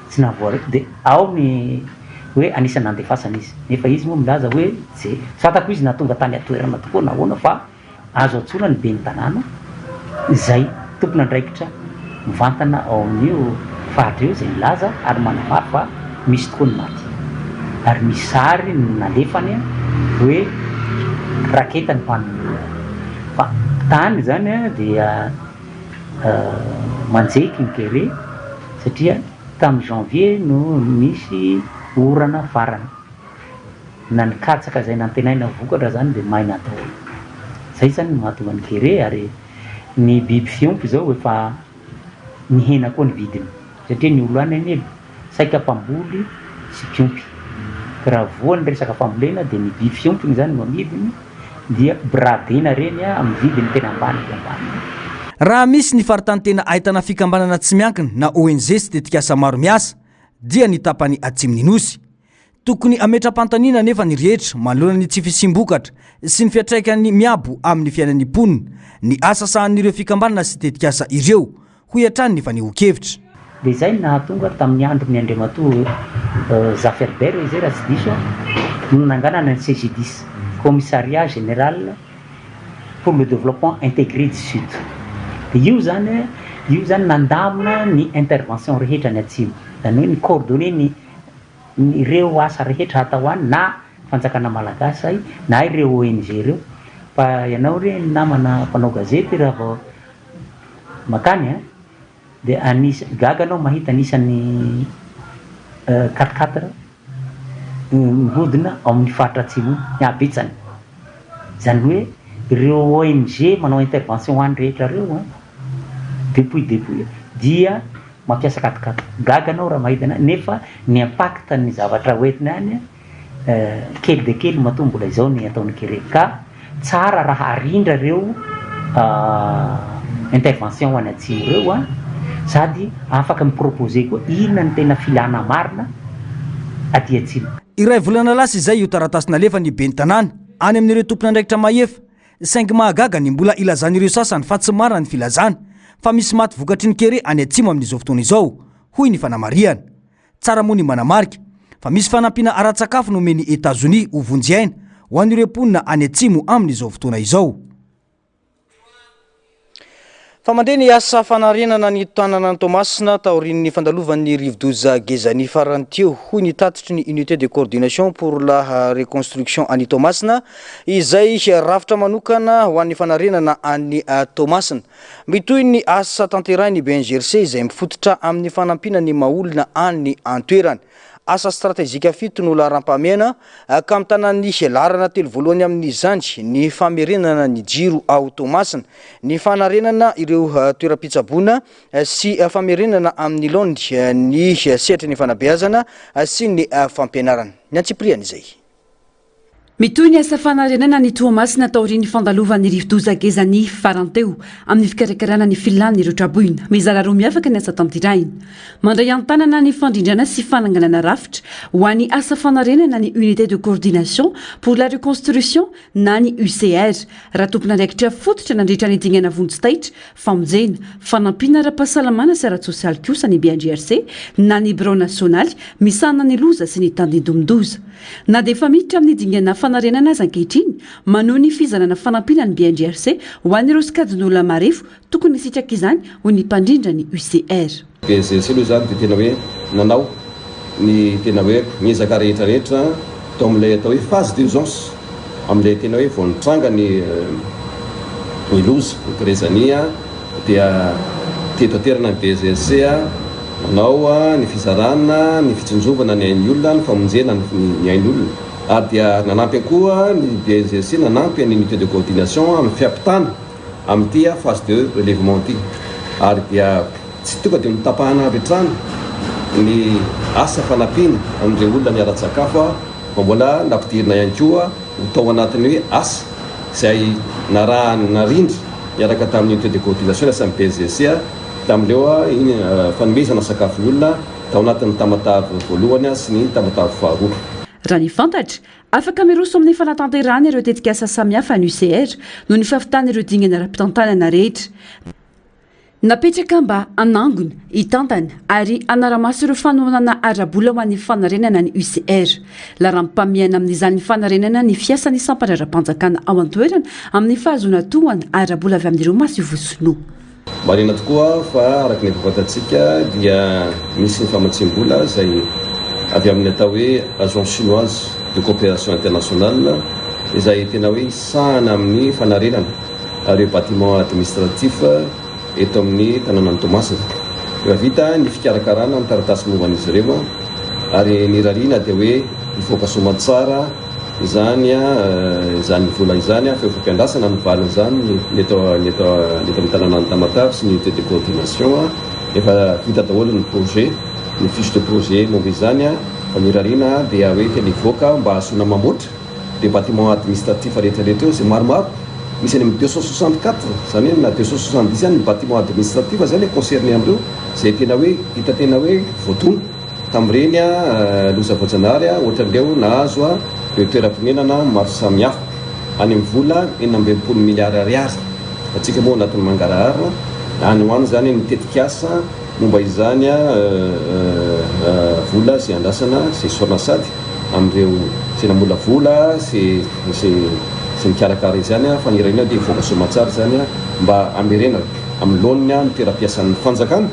tsy nahavoaray dia ao ny hoe anisan'ny nandefasana izy nefa izy moa milaza hoe tsy fantako izy na tonga tany an-toerana tokoa na ahoana fa Azo antsoina ny ben'ny tanàna izay tompon'andraikitra mivantana ao amin'io faritra io izay milaza ary manamafy fa misy tokoa ny maty. Ary misy sary nalefany hoe raketa ny mpanome. Fa tany izany dia manjeky ny kere satria tamin'ny janvier no nisy orana farany. Na ny katsaka izay nantenaina ho vokatra izany dia maina daholo. Izay izany no mahatonga ny kere ary ny biby fiompy izao efa nihena koa ny vidiny satria ny olo any anie saika mpamboly sy mpiompy. Ka raha voa ny resaka fambolena dia ny biby fiompiny izany no amidiny dia bradena ireny amin'ny vidiny tena ambany dia ambany. Raha misy ny faritany tena ahitana fikambanana tsy miankina na ONG sy tetikasa maro miasa dia ny tapany atsimon'ny Nosy. Tokony hametra-panontaniana anefa ny rehetra manoloana ny tsy fisiam-bokatra sy ny fiantraikan'ny miabo amin'ny fiainan'ny mponina ny asa sahanin'ireo fikambanana sy tetikasa ireo, hoy hatrany ny fanehoan-kevitra. Dia izay no nahatonga tamin'ny andron'ny Andriamatoa Zafy Albert izay raha tsy diso aho no nananganana ny CGDIS, Commissariat Général pour le Développement Intégré du Sud. Dia io izany, io izany nandamina ny intervention rehetra any Atsimo, izany hoe ni-coordonner ny ireo asa rehetra hatao any na fanjakana malagasy zay na ireo ONG ireo fa ianao re namana mpanao gazety raha vao makany a dia anis gaga anao mahita anisan'ny quatre quatre mihodina ao amin'ny faritra atsimo iny ny habetsany izany hoe ireo ONG manao intervention any rehetra ireo a depuis depuis dia mampiasa katikaty. Gaga anao raha mahita an'ahy nefa ny impact ny zavatra hoentina any kely dia kely matoa mbola izao ny ataon'ny kere ka tsara raha arindra ireo intervention ho any atsimo ireo an, sady afaka mi-proposer koa inona ny tena filana marina aty atsimo. Iray volana lasa izay io taratasy nalefan'ny ben'ny tanàna any amin'ireo tompon'andraikitra mahefa Saingy mahagaga ny mbola ilazan'ireo sasany fa tsy marina ny filazana fa misy maty vokatry ny kere any atsimo amin'izao fotoana izao, hoy ny fanamarihana. Tsara moa ny manamarika fa misy fanampiana ara-tsakafo nomen'i Etazonia ho vonjy aina ho an'ireo mponina any atsimo amin'izao fotoana izao. Fa mandeha ny asa fanarenana ny tanànan'i Toamasina taorian'ny fandalovan'ny rivodoza Gezani farany teo, hoy ny tatitry ny Unité de coordination pour la reconstruction any Toamasina, izay rafitra manokana ho an'ny fanarenana an'i Toamasina. Mitohy ny asa tanterahin'ny BNGRC izay mifototra amin'ny fanampiana ny maha-olona any an-toerana. Asa stratejika fito no laharam-pahamehana ka mitana ny laharana telo voalohany amin'izany ny famerenana ny jiro ao Toamasina, ny fanarenana ireo toeram-pitsaboana sy famerenana amin'ny laoniny ny sehatry ny fanabeazana sy ny fampianarana. Ny antsipiriany izay. Mitohy ny asa fanarenana ny Toamasina taorian'ny fandalovan'ny rivodoza Gezani farany teo, amin'ny fikarakarana ny filan'ireo traboina. Mizara roa miavaka ny asa tanterahina. Mandray an-tanana ny fandrindrana sy fananganana rafitra ho an'ny asa fanarenana ny Unité de coordination pour la reconstruction na ny UCR. Raha tompon'andraikitra fototra nandritra ny dingana vonjy taitra, famonjena, fanampiana ara-pahasalamana sy ara-tsosialy kosa ny BNGRC na ny Birao nasionaly misahana ny loza sy ny tandindomin-doza. Na dia efa miditra amin'ny dingana fanarenana aza ankehitriny, manohy ny fizarana fanampiana ny BNGRC ho an'ireo sokajin'olona marefo tokony hisitraka izany, hoy ny mpandrindra ny UCR. BNGRC aloha izany dia tena hoe nanao ny tena hoe ny ezaka rehetra rehetra tao amin'ilay atao hoe phase d'urgence, amin'ilay tena hoe vao nitranga ny ny loza, ny Grezania dia teto an-toerana ny BNGRC. Nanao ny fizarana ny fitsinjovana ny ain'ny olona, ny famonjena ny ain'olona ary dia nanampy koa ny BNGRC nanampy ny unité de coordination amin'ny fiampitana amin'ity phase de relèvement ity ary dia tsy tonga dia notapahana avy hatrany ny asa fanampiana an'ireo olona niara-tsakafo fa mbola nampidirina ihany koa ho tao anatin'ny hoe asa izay narahana narindra niaraka tamin'ny unité de coordination sy ny BNGRC. Tamin'ireo iny fanomezana sakafo ny olona tao anatin'ny Tamatave voalohany sy ny Tamatave faharoa. Raha ny fantatra, afaka miroso amin'ny fanatanterahana ireo tetikasa samihafa ny UCR noho ny fahavitan'ireo dingana ara-pitantanana rehetra. Napetraka mba hanangona, hitantana ary hanara-maso ireo fanohanana ara-bola ho an'ny fanarenana ny UCR. Laharam-pahamehana amin'izany fanarenana ny fiasan'ny sampan-draharaham-panjakana ao an-toerana amin'ny fahazoana tohana ara-bola avy amin'ireo masoivoho sinoa. Marina tokoa fa araka ny efa fantatsika dia misy ny famatsiam-bola izay avy amin'ny atao hoe Agence chinoise de coopération internationale izay tena hoe hisahana amin'ny fanarenana ireo bâtiment administratif eto amin'ny tanànan'i Toamasina. Efa vita ny fikarakarana ny taratasy momba an'izy ireo ary ny irariana dia hoe hivoaka soamantsara Izany izany vola izany fa eo fampiandrasana ny valin'izany ny eto ny eto ny eto amin'ny tanànan'i Tamatave sy ny unité de coordination efa vita daholo ny projet ny fiche de projet momba izany fa ny irariana dia hoe tena hivoaka mba hahazoana mamoatra ireo bâtiment administratif rehetra rehetra eo izay maromaro misy any amin'ny 264 izany hoe na 270 any ny bâtiment administratif izany hoe concerné amin'ireo izay tena hoe hita tena hoe voadona. Tamin'ireny loza voajanahary ohatran'ireo nahazo ireo toeram-ponenana maro samihafa, any amin'ny vola 66 miliara ariary, antsika moa anatin'ny mangarahara, any ho any izany ny tetikasa momba izany vola izay andrasana izay isaorana sady amin'ireo izay namolavola sy izay nikarakara izany fa ny irariana dia hivoaka soamantsara izany mba hamerenana amin'ny laoniny ny toeram-piasan'ny fanjakana.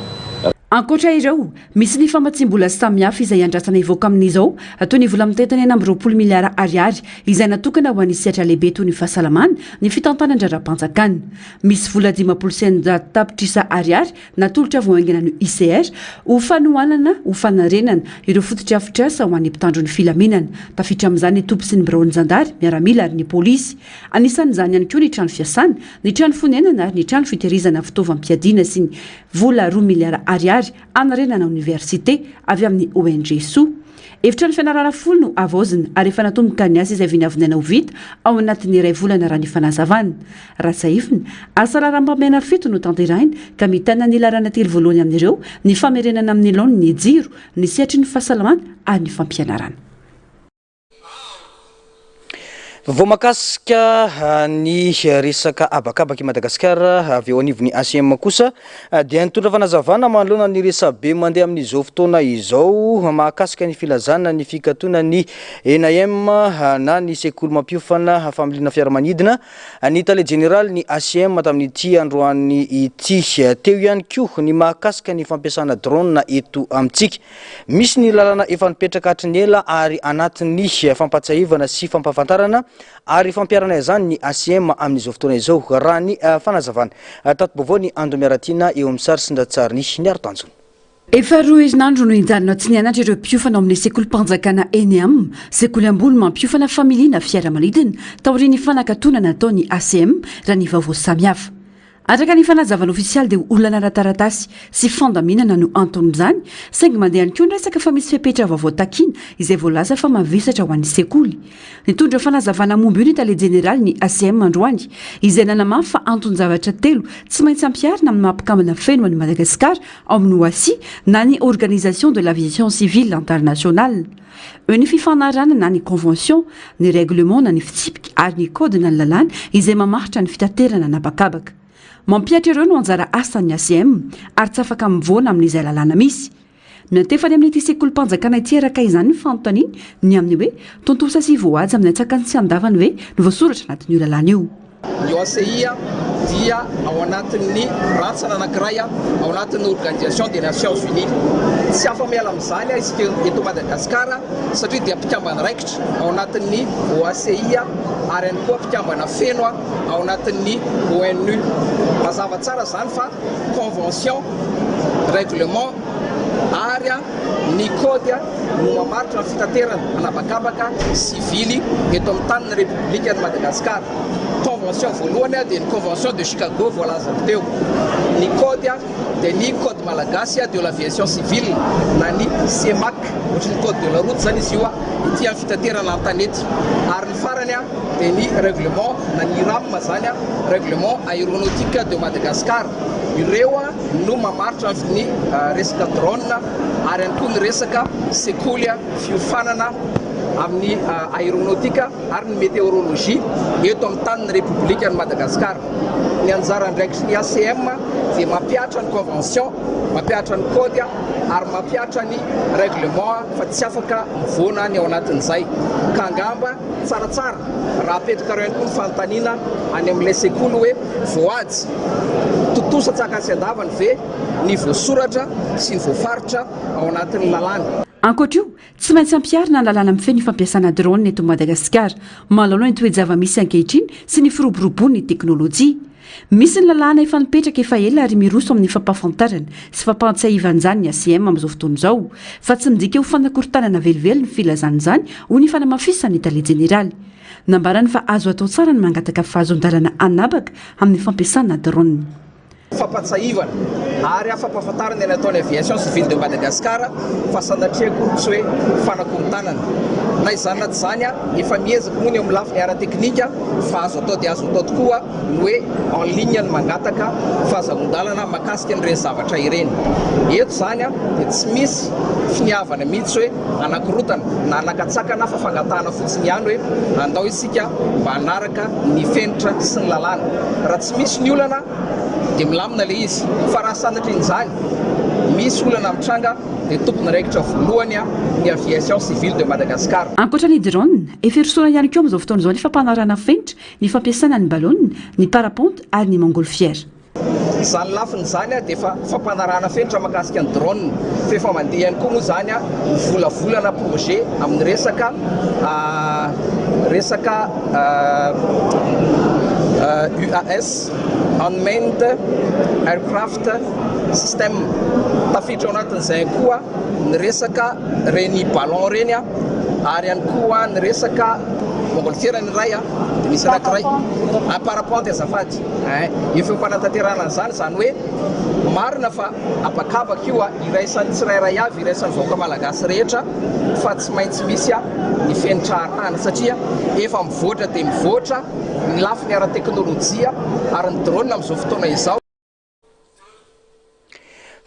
Ankoatra ireo, misy ny famatsiam-bola samihafa izay andrasana hivoaka amin'izao, toy ny vola mitentina 26 miliara ariary izay natokana ho an'ny sehatra lehibe toy ny fahasalamana, ny fitantanan-draharaham-panjakana. Misy vola 650 tapitrisa ariary natolotra vao haingana ny UCR ho fanohanana ho fanarenana ireo fotodrafitrasa ho an'ny mpitandro ny filaminana. Tafiditra amin'izany ny toby sy ny biraon'ny zandary, miaramila ary ny polisy. Anisan'izany ihany koa ny trano fiasana, ny trano fonenana ary ny trano fitehirizana fitaovam-piadiana sy ny Vola roa miliara ariary hanarenana oniversite avy amin'ny ONG Soa. Efitrano fianarana folo no havaozina ary efa natomboka ny asa izay vinavinaina ho vita ao anatin'ny iray volana raha ny fanazavana. Raha tsiahivina, asa laharam-pahamehana fito no tanterahina ka mitana ny laharana telo voalohany amin'ireo ny famerenana amin'ny laoniny ny jiro, ny sehatry ny fahasalamana ary ny fampianarana. Vaovao mahakasika ny resaka habakabak'i Madagasikara avy eo anivon'ny ACM kosa dia nitondra fanazavana manoloana ny resabe mandeha amin'izao fotoana izao mahakasika ny filazana ny fikatonan'ny ENAM na ny sekoly mampiofana familiana fiaramanidina ny tale jeneralin'ny ACM tamin'ity androany ity. Teo ihany koa ny mahakasika ny fampiasana drone eto amintsika. Misy ny lalana efa nipetraka hatry ny ela ary anatin'ny fampahatsiahivana sy fampahafantarana ary fampiharana izany ny ACM amin'izao fotoana izao, raha ny fanazavana. Tati-baovao ny Ando Miaratiana eo amin'ny sary sy ny ratsarin'i Niaro Tanjona. Efa roa herinandro no nijanona tsy nianatra ireo mpiofana ao amin'ny sekolim-panjakana Eneam, sekoly ambony mampiofana familiana fiaramanidina, taorian'ny fanakatonana nataon'ny ACM, raha ny vaovao samihafa. Araka ny fanazavana ofisialy dia olana ara-taratasy sy fandaminana no anton'izany, saingy mandeha ihany koa ny resaka fa misy fepetra vaovao takiana izay voalaza fa mavesatra ho an'ny sekoly. Nitondra fanazavana momba io ny tale jeneralin'ny ACM androany, izay nanamafy fa anton-javatra telo tsy maintsy ampiharina amin'ny maha mpikambana feno an'i Madagasikara ao amin'ny OACI na ny Organisation de l'aviation civile internationale. Eo ny fifanarahana na ny convention, ny règlement na ny fitsipika ary ny code na ny lalàna izay mamaritra ny fitaterana an'habakabaka. Mampihatra ireo no anjara asan'ny ACM ary tsy afaka mivoana amin'izay lalàna misy. Miantefa any amin'ity sekolim-panjakana ity araka izany ny fanontaniana ny amin'ny hoe tontosa sy voahaja amin'ny antsakany sy andavany ve no voasoratra anatin'io lalàna io. Ny OACI dia ao anatin'ny rantsana anankiray ao anatin'ny Organisation des Nations Unies. Tsy afa-miala amin'izany isika eto Madagasikara satria dia mpikambana raikitra ao anatin'ny OACI ary ihany koa mpikambana feno ao anatin'ny ONU. Mazava tsara izany fa convention, règlement ary ny code no mamaritra ny fitaterana an'habakabaka sivily eto amin'ny tanin'ny Repoblikan'i Madagasikara. Convention voalohany dia ny Convention de Chicago voalazako teo. Ny code dia ny Code malagasy de l'aviation civile na ny CEMAC, ohatry ny code de la route izany izy io ety amin'ny fitaterana an-tanety. Ary ny farany dia ny règlement na ny RAM izany, Règlement aéronautique de Madagascar. Ireo no mamaritra ny resaka drone ary ihany koa ny resaka sekoly fiofanana amin'ny aéronautique ary ny météorologie eto amin'ny tanin'ny Repoblikan'i Madagasikara. Ny anjara andraikitry ny ACM dia mampihatra ny convention, mampihatra ny code ary mampihatra ny règlement fa tsy afaka mivoana ny ao anatin'izay. Ka angamba tsaratsara raha apetrakareo ihany koa ny fanontaniana any amin'ilay sekoly hoe voajy, tontosa tsakany sy andavany ve ny voasoratra sy ny voafaritra ao anatin'ny lalàna. Ankoatra io, Tsy maintsy ampiharina ny lalàna mifehy ny fampiasana drone eto Madagasikara, manoloana ny toe-java-misy ankehitriny sy ny firoboroboan'ny teknolojia. Misy ny lalàna efa nipetraka efa ela ary miroso amin'ny fampahafantarana sy fampahatsiahivana izany ny ACM amin'izao fotoana izao, fa tsy midika ho fanakorontanana velively ny filazana izany, hoy ny fanamafisan'ny tale jeneraly. Nambarany fa azo atao tsara ny mangataka fahazoan-dalana an'habaka amin'ny fampiasana drone. Fampahatsahivana ary fampahafantarana ny ataon'ny Aviation Civile de Madagascar fa sanatria akory tsy hoe fanakorontanana. Na izany na tsy izany, efa miezaka moa ny eo amin'ny lafiny ara-teknika fa azo atao dia azo atao tokoa ny hoe en ligne ny mangataka fahazahoan-dalana mahakasika an'ireny zavatra ireny. Eto izany dia tsy misy finiavana mihitsy hoe hanakorontana na hanakatsakana fa fangatahana fotsiny ihany hoe andao isika mba hanaraka ny fenitra sy ny lalàna. Raha tsy misy ny olana dia milamina ilay izy fa raha sanatrian'izany misy olana mitranga dia tompon'andraikitra voalohany ny Aviation Civile de Madagascar. Ankoatra ny drone, efa hirosoana ihany koa amin'izao fotoana izao ny fampanarahana fenitra ny fampiasana ny ballon, ny parapente ary ny montgolfière. Izany lafiny izany dia efa fampanarahana fenitra mahakasika ny drone fa efa mandeha ihany koa moa izany ny volavolana projet amin'ny resaka resaka UAS, Unmanned Aircraft System. Tafiditra ao anatin'izay ihany koa ny resaka ireny ballon ireny ary ihany koa ny resaka montgolfière ny iray dia misy anankiray parapente azafady. Ein, io feom-panatanterahana an'izany, izany hoe marina fa habakabaka io iraisan'ny tsirairay avy, iraisan'ny vahoaka malagasy rehetra fa tsy maintsy misy ny fenitra arahana satria efa mivoatra dia mivoatra ny lafiny ara-teknolojia ary ny drone amin'izao fotoana izao.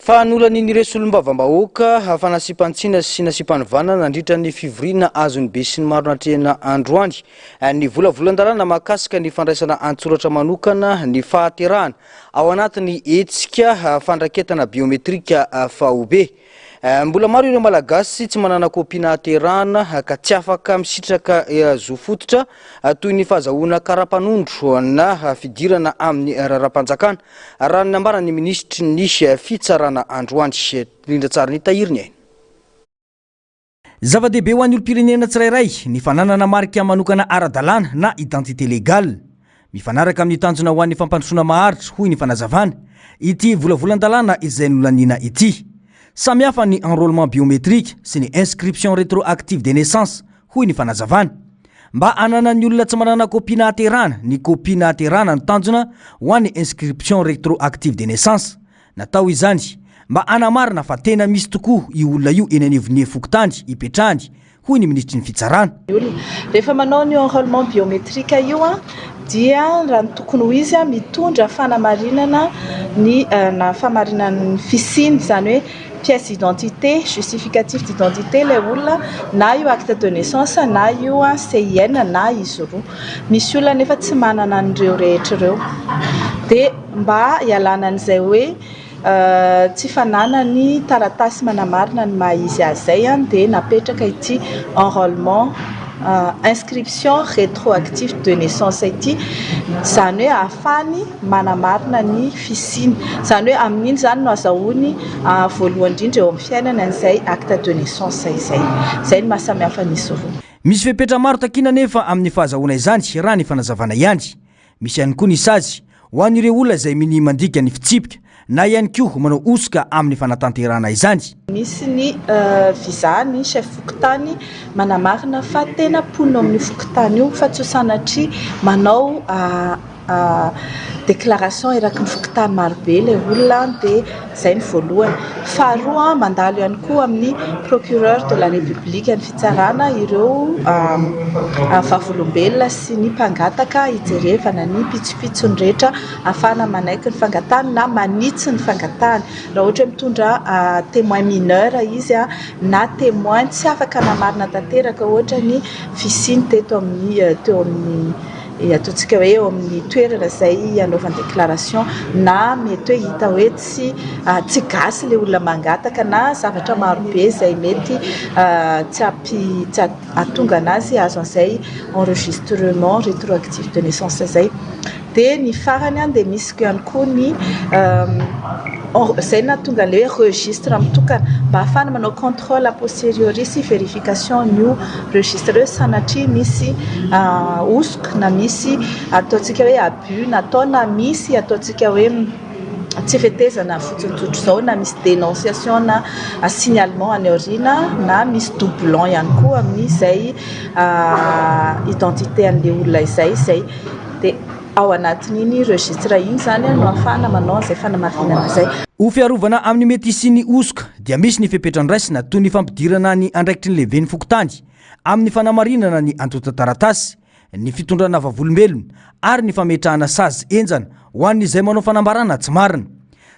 Fa nolanian'ireo solombavambahoaka fa nasiam-panitsiana sy nasiam-panovana nandritra ny fivoriana azon'ny besinimaro natrehina androany ny volavolan-dalàna mahakasika ny fandraisana an-tsoratra manokana ny fahaterahana ao anatin'ny hetsika fandraketana biometrika faobe. Mbola maro ireo Malagasy tsy manana kopia nahaterahana ka tsy afaka misitraka zo fototra toy ny fahazahoana kara-panondro na fidirana amin'ny raharaham-panjakana, raha ny nambaran'ny minisitry ny Fitsarana androany, Rindrantsary Nitahiry ny aina. Zava-dehibe ho an'ny olom-pirenena tsirairay ny fananana marika manokana ara-dalàna na identité légale. Mifanaraka amin'ny tanjona ho an'ny fampandrosoana maharitra, hoy ny fanazavana, ity volavolan-dalàna izay nolaniana ity. Samy hafa ny enrôlement biométrique sy ny inscription rétroactive des naissances, hoy ny fanazavana. Mba hananan'ny olona tsy manana kopia nahaterahana ny kopia nahaterahana no tanjona ho an'ny inscription rétroactive des naissances. Natao izany mba hanamarina fa tena misy tokoa io olona io eny anivon'ny fokontany ipetrahany, hoy ny minisitry ny Fitsarana. Olona. Rehefa manao an'io enrôlement biométrique io dia raha ny tokony ho izy mitondra fanamarinana ny na famarinan'ny fisiany, izany hoe pièce d'identité, justificatif d'identité ilay olona na io acte de naissance na io CIN na izy roa. Misy olona anefa tsy manana an'ireo rehetra ireo. Dia mba hialana an'izay hoe tsy fananany taratasy manamarina ny maha izy azy izay dia napetraka ity enrôlement inscription rétroactif de naissance ity, izany hoe ahafahany manamarina ny fisiany. Izany hoe amin'iny izany no azahoany voalohany indrindra eo amin'ny fiainana an'izay acte de naissance izay. Izay no maha samy hafa an'izy roa. Misy fepetra maro takiana anefa amin'ny fahazahoana izany raha ny fanazavana ihany. Misy ihany koa ny sazy ho an'ireo olona izay minia mandika ny fitsipika na ihany koa manao hosoka amin'ny fanatanterahana izany. Misy ny visa ny chef fokontany manamarina fa tena mponina ao amin'io fokontany io fa tsy ho sanatria manao déclaration eraky ny fokontany marobe ilay olona dia izay ny voalohany. Faharoa, mandalo ihany koa amin'ny procureur de la république ny fitsarana ireo vavolombelona sy ny mpangataka hijerevana ny pitsopitsony rehetra ahafahana manaiky ny fangatahany na manitsy ny fangatahany. Raha ohatra hoe mitondra témoin mineur izy na témoin tsy afaka namarina tanteraka ohatra ny fisiany teto amin'ny teo amin'ny ataontsika hoe eo amin'ny toerana izay hanaovany déclaration na mety hoe hita hoe tsy tsy gasy ilay olona mangataka na zavatra marobe izay mety tsy ampy tsy hahatonga anazy hahazo an'izay enregistrement rétroactif de naissance izay. Dia ny farany dia misy ihany koa ny izay no nahatonga an'ilay hoe registre mitokana mba hahafahana manao contrôle a posteriori sy vérification an'io registre io sanatria misy hosoka na misy ataontsika hoe abus natao na misy ataontsika hoe tsy fetezana fotsiny tsotra izao na misy dénonciation na signalement any aoriana na misy doublon ihany koa amin'izay identité an'ilay olona izay izay dia ao anatin'iny registre iny izany no ahafahana manao an'izay fanamarinana izay. Ho fiarovana amin'ny mety hisian'ny hosoka dia misy ny fepetra noraisina toy ny fampidirana ny andraikitry ny lehiben'ny fokontany amin'ny fanamarinana ny antontan-taratasy, ny fitondrana vavolombelona ary ny fametrahana sazy henjana ho an'izay manao fanambarana tsy marina.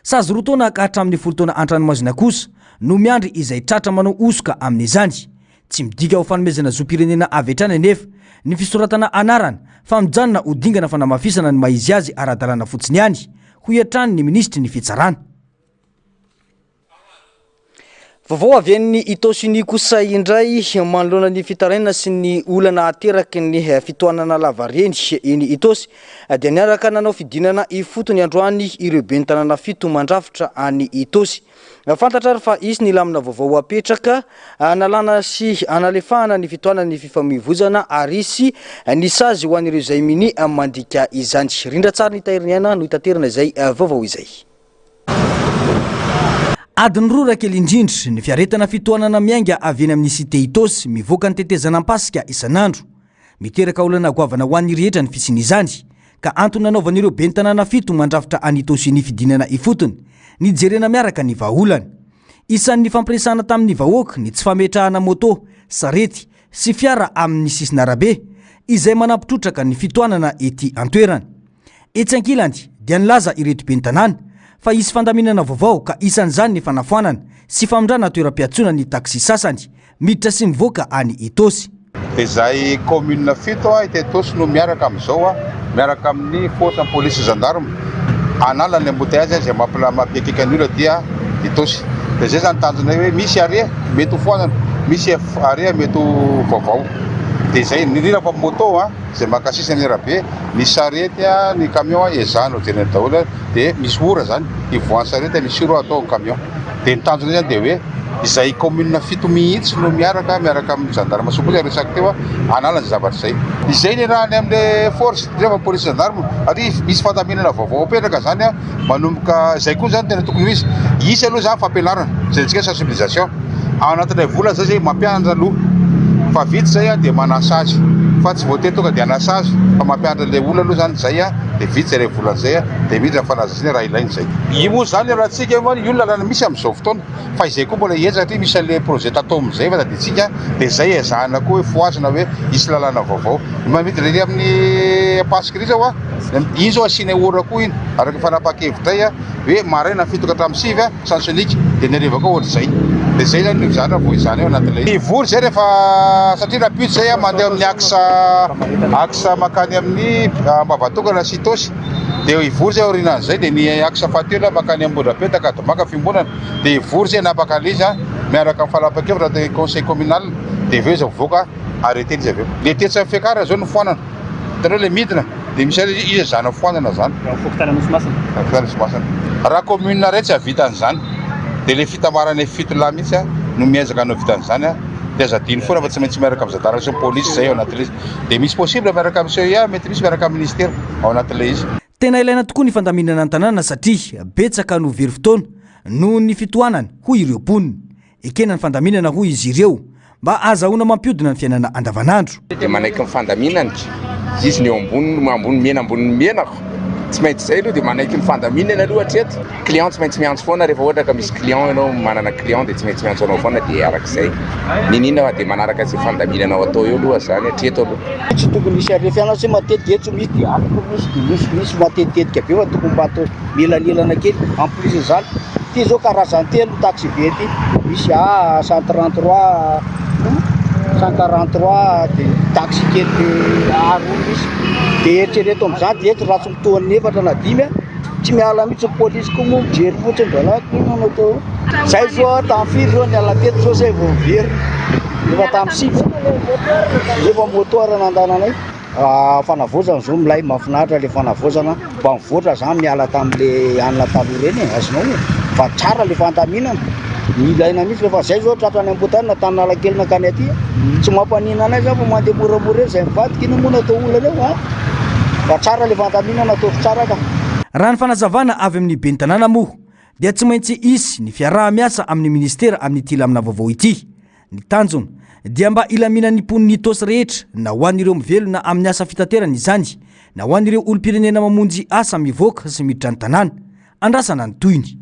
Sazy roa taona ka hatramin'ny folo taona an-tranomaizina kosa no miandry izay tratra manao hosoka amin'izany. Tsy midika ho fanomezana zom-pirenena avy hatrany anefa ny fisoratana anarana fa mijanona ho dingana fanamafisana ny maha izy azy ara-dalàna fotsiny ihany, hoy hatrany ny minisitry ny Fitsarana. Vaovao avy any Itaosy iny kosa indray manoloana ny fitarainana sy ny olana ateraky ny fitohanana lavareny eny Itaosy dia niaraka nanao fidinana ifotony androany ireo ben'ny tanàna fito mandrafitra any Itaosy. Fantatra ary fa hisy ny lamina vaovao hapetraka hanalana sy hanalefahana ny fitohanan'ny fifamoivoizana ary hisy ny sazy ho an'ireo izay minia mandika izany. Rindran-tsary ny Tahiriniaina no hitaterana izay vaovao izay. Adiny roa raha kely indrindra ny fiaretana fitohanana miainga avy eny amin'ny Cité Itaosy mivoaka ny tetezana Ampasika isan'andro. Miteraka olana goavana ho an'ny rehetra ny fisian'izany, ka antony nanaovan'ireo ben'ny tanàna fito mandrafitra an'Itaosy ny fidinana ifotony, nijerena miaraka ny vahaolana. Isan'ny nifampiresahana tamin'ny vahoaka ny tsy fametrahana moto, sarety sy fiara amin'ny sisin'arabe, izay manampy trotraka ny fitohanana ety an-toerana. Etsy ankilany dia nilaza ireto ben'ny tanàna. fa hisy fandaminana vaovao ka isan'izany ny fanafoanana sy famindrana toeram-piantsoana ny taxi sasany miditra sy mivoaka any Itaosy. Dia izahay commune fito eto Itaosy no miaraka amin'izao miaraka amin'ny force ny police sy gendarme hanala ny embouteillage izay mampikiakiaka ny olona aty Itaosy. Dia izay izany tanjonay hoe misy arrêt mety ho foanana, misy arrêt mety ho vaovao. Dia izay, indrindra fa moto izay maka sisiny ny arabe, ny sarety, ny camion ezahana ho jerena daholo dia misy ora izany hivoahan'ny sarety, misy ora atao ny camion. Dia ny tanjona izany dia hoe izay commune fito mihitsy no miaraka, miaraka amin'ny gendarme sy police resaka teo hanala izay zavatra izay. Izay ny raha any amin'ilay force, indrindra fa police gendarme, satria misy fandaminana vaovao apetraka izany manomboka izay koa izany tena tokony ho izy. Hisy aloha izany fampianarana, izay antsika sensibilisation. Ao anatin'ilay volana izay izay mampianatra aloha fa vita izay dia manasa azy fa tsy voatery tonga dia hanasa azy fa mampianatra ilay olona aloha izany izay dia vita izay iray volana izay dia miditra ny fanazazina raha ilaina izay. Io moa izany raha tsika moa io lalàna misy amin'izao fotoana fa izay koa mbola hiezaka satria misy an'ilay projet TATOM izay efa tadidintsika dia izay ezahana koa hoe fohazina hoe hisy lalàna vaovao. Ny manidina ery amin'ny Ampasika ery izao a, iny izao asiana ora koa iny araka ny fanapahan-kevitray hoe maraina fito ka hatramin'ny sivy sens unique dia ny hariva koa ohatr'izay. Dia izay izany no zatra vao izany ao anatin'ilay izy. Hivory izay rehefa satria rahampitso izay mandeha amin'ny axe axe mankany amin'ny Ambavatokana sy Itaosy. Dia hivory zay aorianan'izay dia ny axe fahatelo mankany Ambohidrapeto Ankadimanga Fiombonana dia hivory zay hanapaka an'ilay izy miaraka amin'ny fanapahan-kevitra anatin'ny conseil communal dia avy eo izy mivoaka arrêté izy avy eo. Ilay tetsy amin'ny fiakarana zao no foanana, hitanao ilay midina dia misy izy ezahana foanana zany. Eo amin'ny fokontany Anosimasina. Fokontany Anosimasina. Raha commune iray tsy hahavita an'izany dia ilay fitambaran'ny fitolahy mihitsy no miezaka hanao vita an'izany dia aza adino foana fa tsy maintsy miaraka amin'ny zandary sy ny polisy izay ao anatin'ilay izy. Dia misy possible miaraka amin'ny CIA, mety misy miaraka amin'ny ministera ao anatin'ilay izy. Tena ilaina tokoa ny fandaminana ny tanàna satria betsaka no very fotoana noho ny fitohanana, hoy ireo mponina. Ekena ny fandaminana, hoy izy ireo, mba ahazahoana mampihodina ny fiainana andavanandro. Dia manaiky ny fandaminana, izy no eo ambony, ambony mena ambonin'ny menako, tsy maintsy izay aloha dia manaiky ny fandaminana aloha hatreto. Client tsy maintsy miantso foana rehefa ohatra ka misy client ianao manana client dia tsy maintsy miantso anao foana dia arak'izay. Niniana fa dia manaraka izay fandaminana ao atao eo aloha zany hatreto aloha. Tsy tokony hisy arefy ana satria matetika eto misy dia ato koa misy dia misy misy matetitetika be fa tokony mba atao mielanelana kely en plus an'izany ity zao karazany telo taxi be ity misy A 133 143 dia taxi kely A roa misy dia eritrereto amin'izany dia eto raha tsy mitohan'ny efatra na dimy a Tsy miala mihitsy ny polisy koa moa mijery fotsiny zalahy koa inona no atao eo. Zay zao tamin'ny firy zao niala teto zao zay vao miverina. Efa tamin'ny sivy. Efa moto ary nandananay. Fanavaozana zao milay mahafinaritra le fanavaozana mba mivoatra zany miala tamin'le anona taloha reny e azonao e. Fa tsara le fandaminana. Ilaina mihitsy le fa zay zao tratran'ny ampotanina tany Analakely nankany aty. Tsy mampanina anay zany fa mandeha moramora eo zay mivadika inona moa no atao olana eo a. Fa tsara le fandaminana ataovy tsara ka. Raha ny fanazavana avy amin'ny ben'ny tanàna moa dia tsy maintsy hisy ny fiaraha-miasa amin'ny minisitera amin'ity lamina vaovao ity. Ny tanjona dia mba hilaminan'ny mponin'Itaosy rehetra na ho an'ireo mivelona amin'ny asa fitaterana izany na ho an'ireo olom-pirenena mamonjy asa mivoaka sy miditra ny tanàna. Andrasana ny tohiny.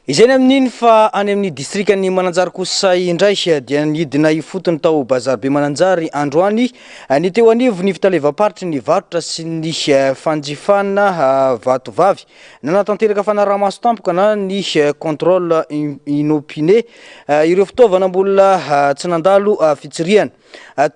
Izay ny amin'iny fa any amin'ny distrikan'i Mananjary kosa indray dia nidina ifotony tao Bazary Be Mananjary androany ny teo anivon'ny fitalevam-paritry ny varotra sy ny fanjifana Vatovavy. Nanatanteraka fanaraha-maso tampoka na ny contrôle inopiné ireo fitaovana mbola tsy nandalo fitsirihana.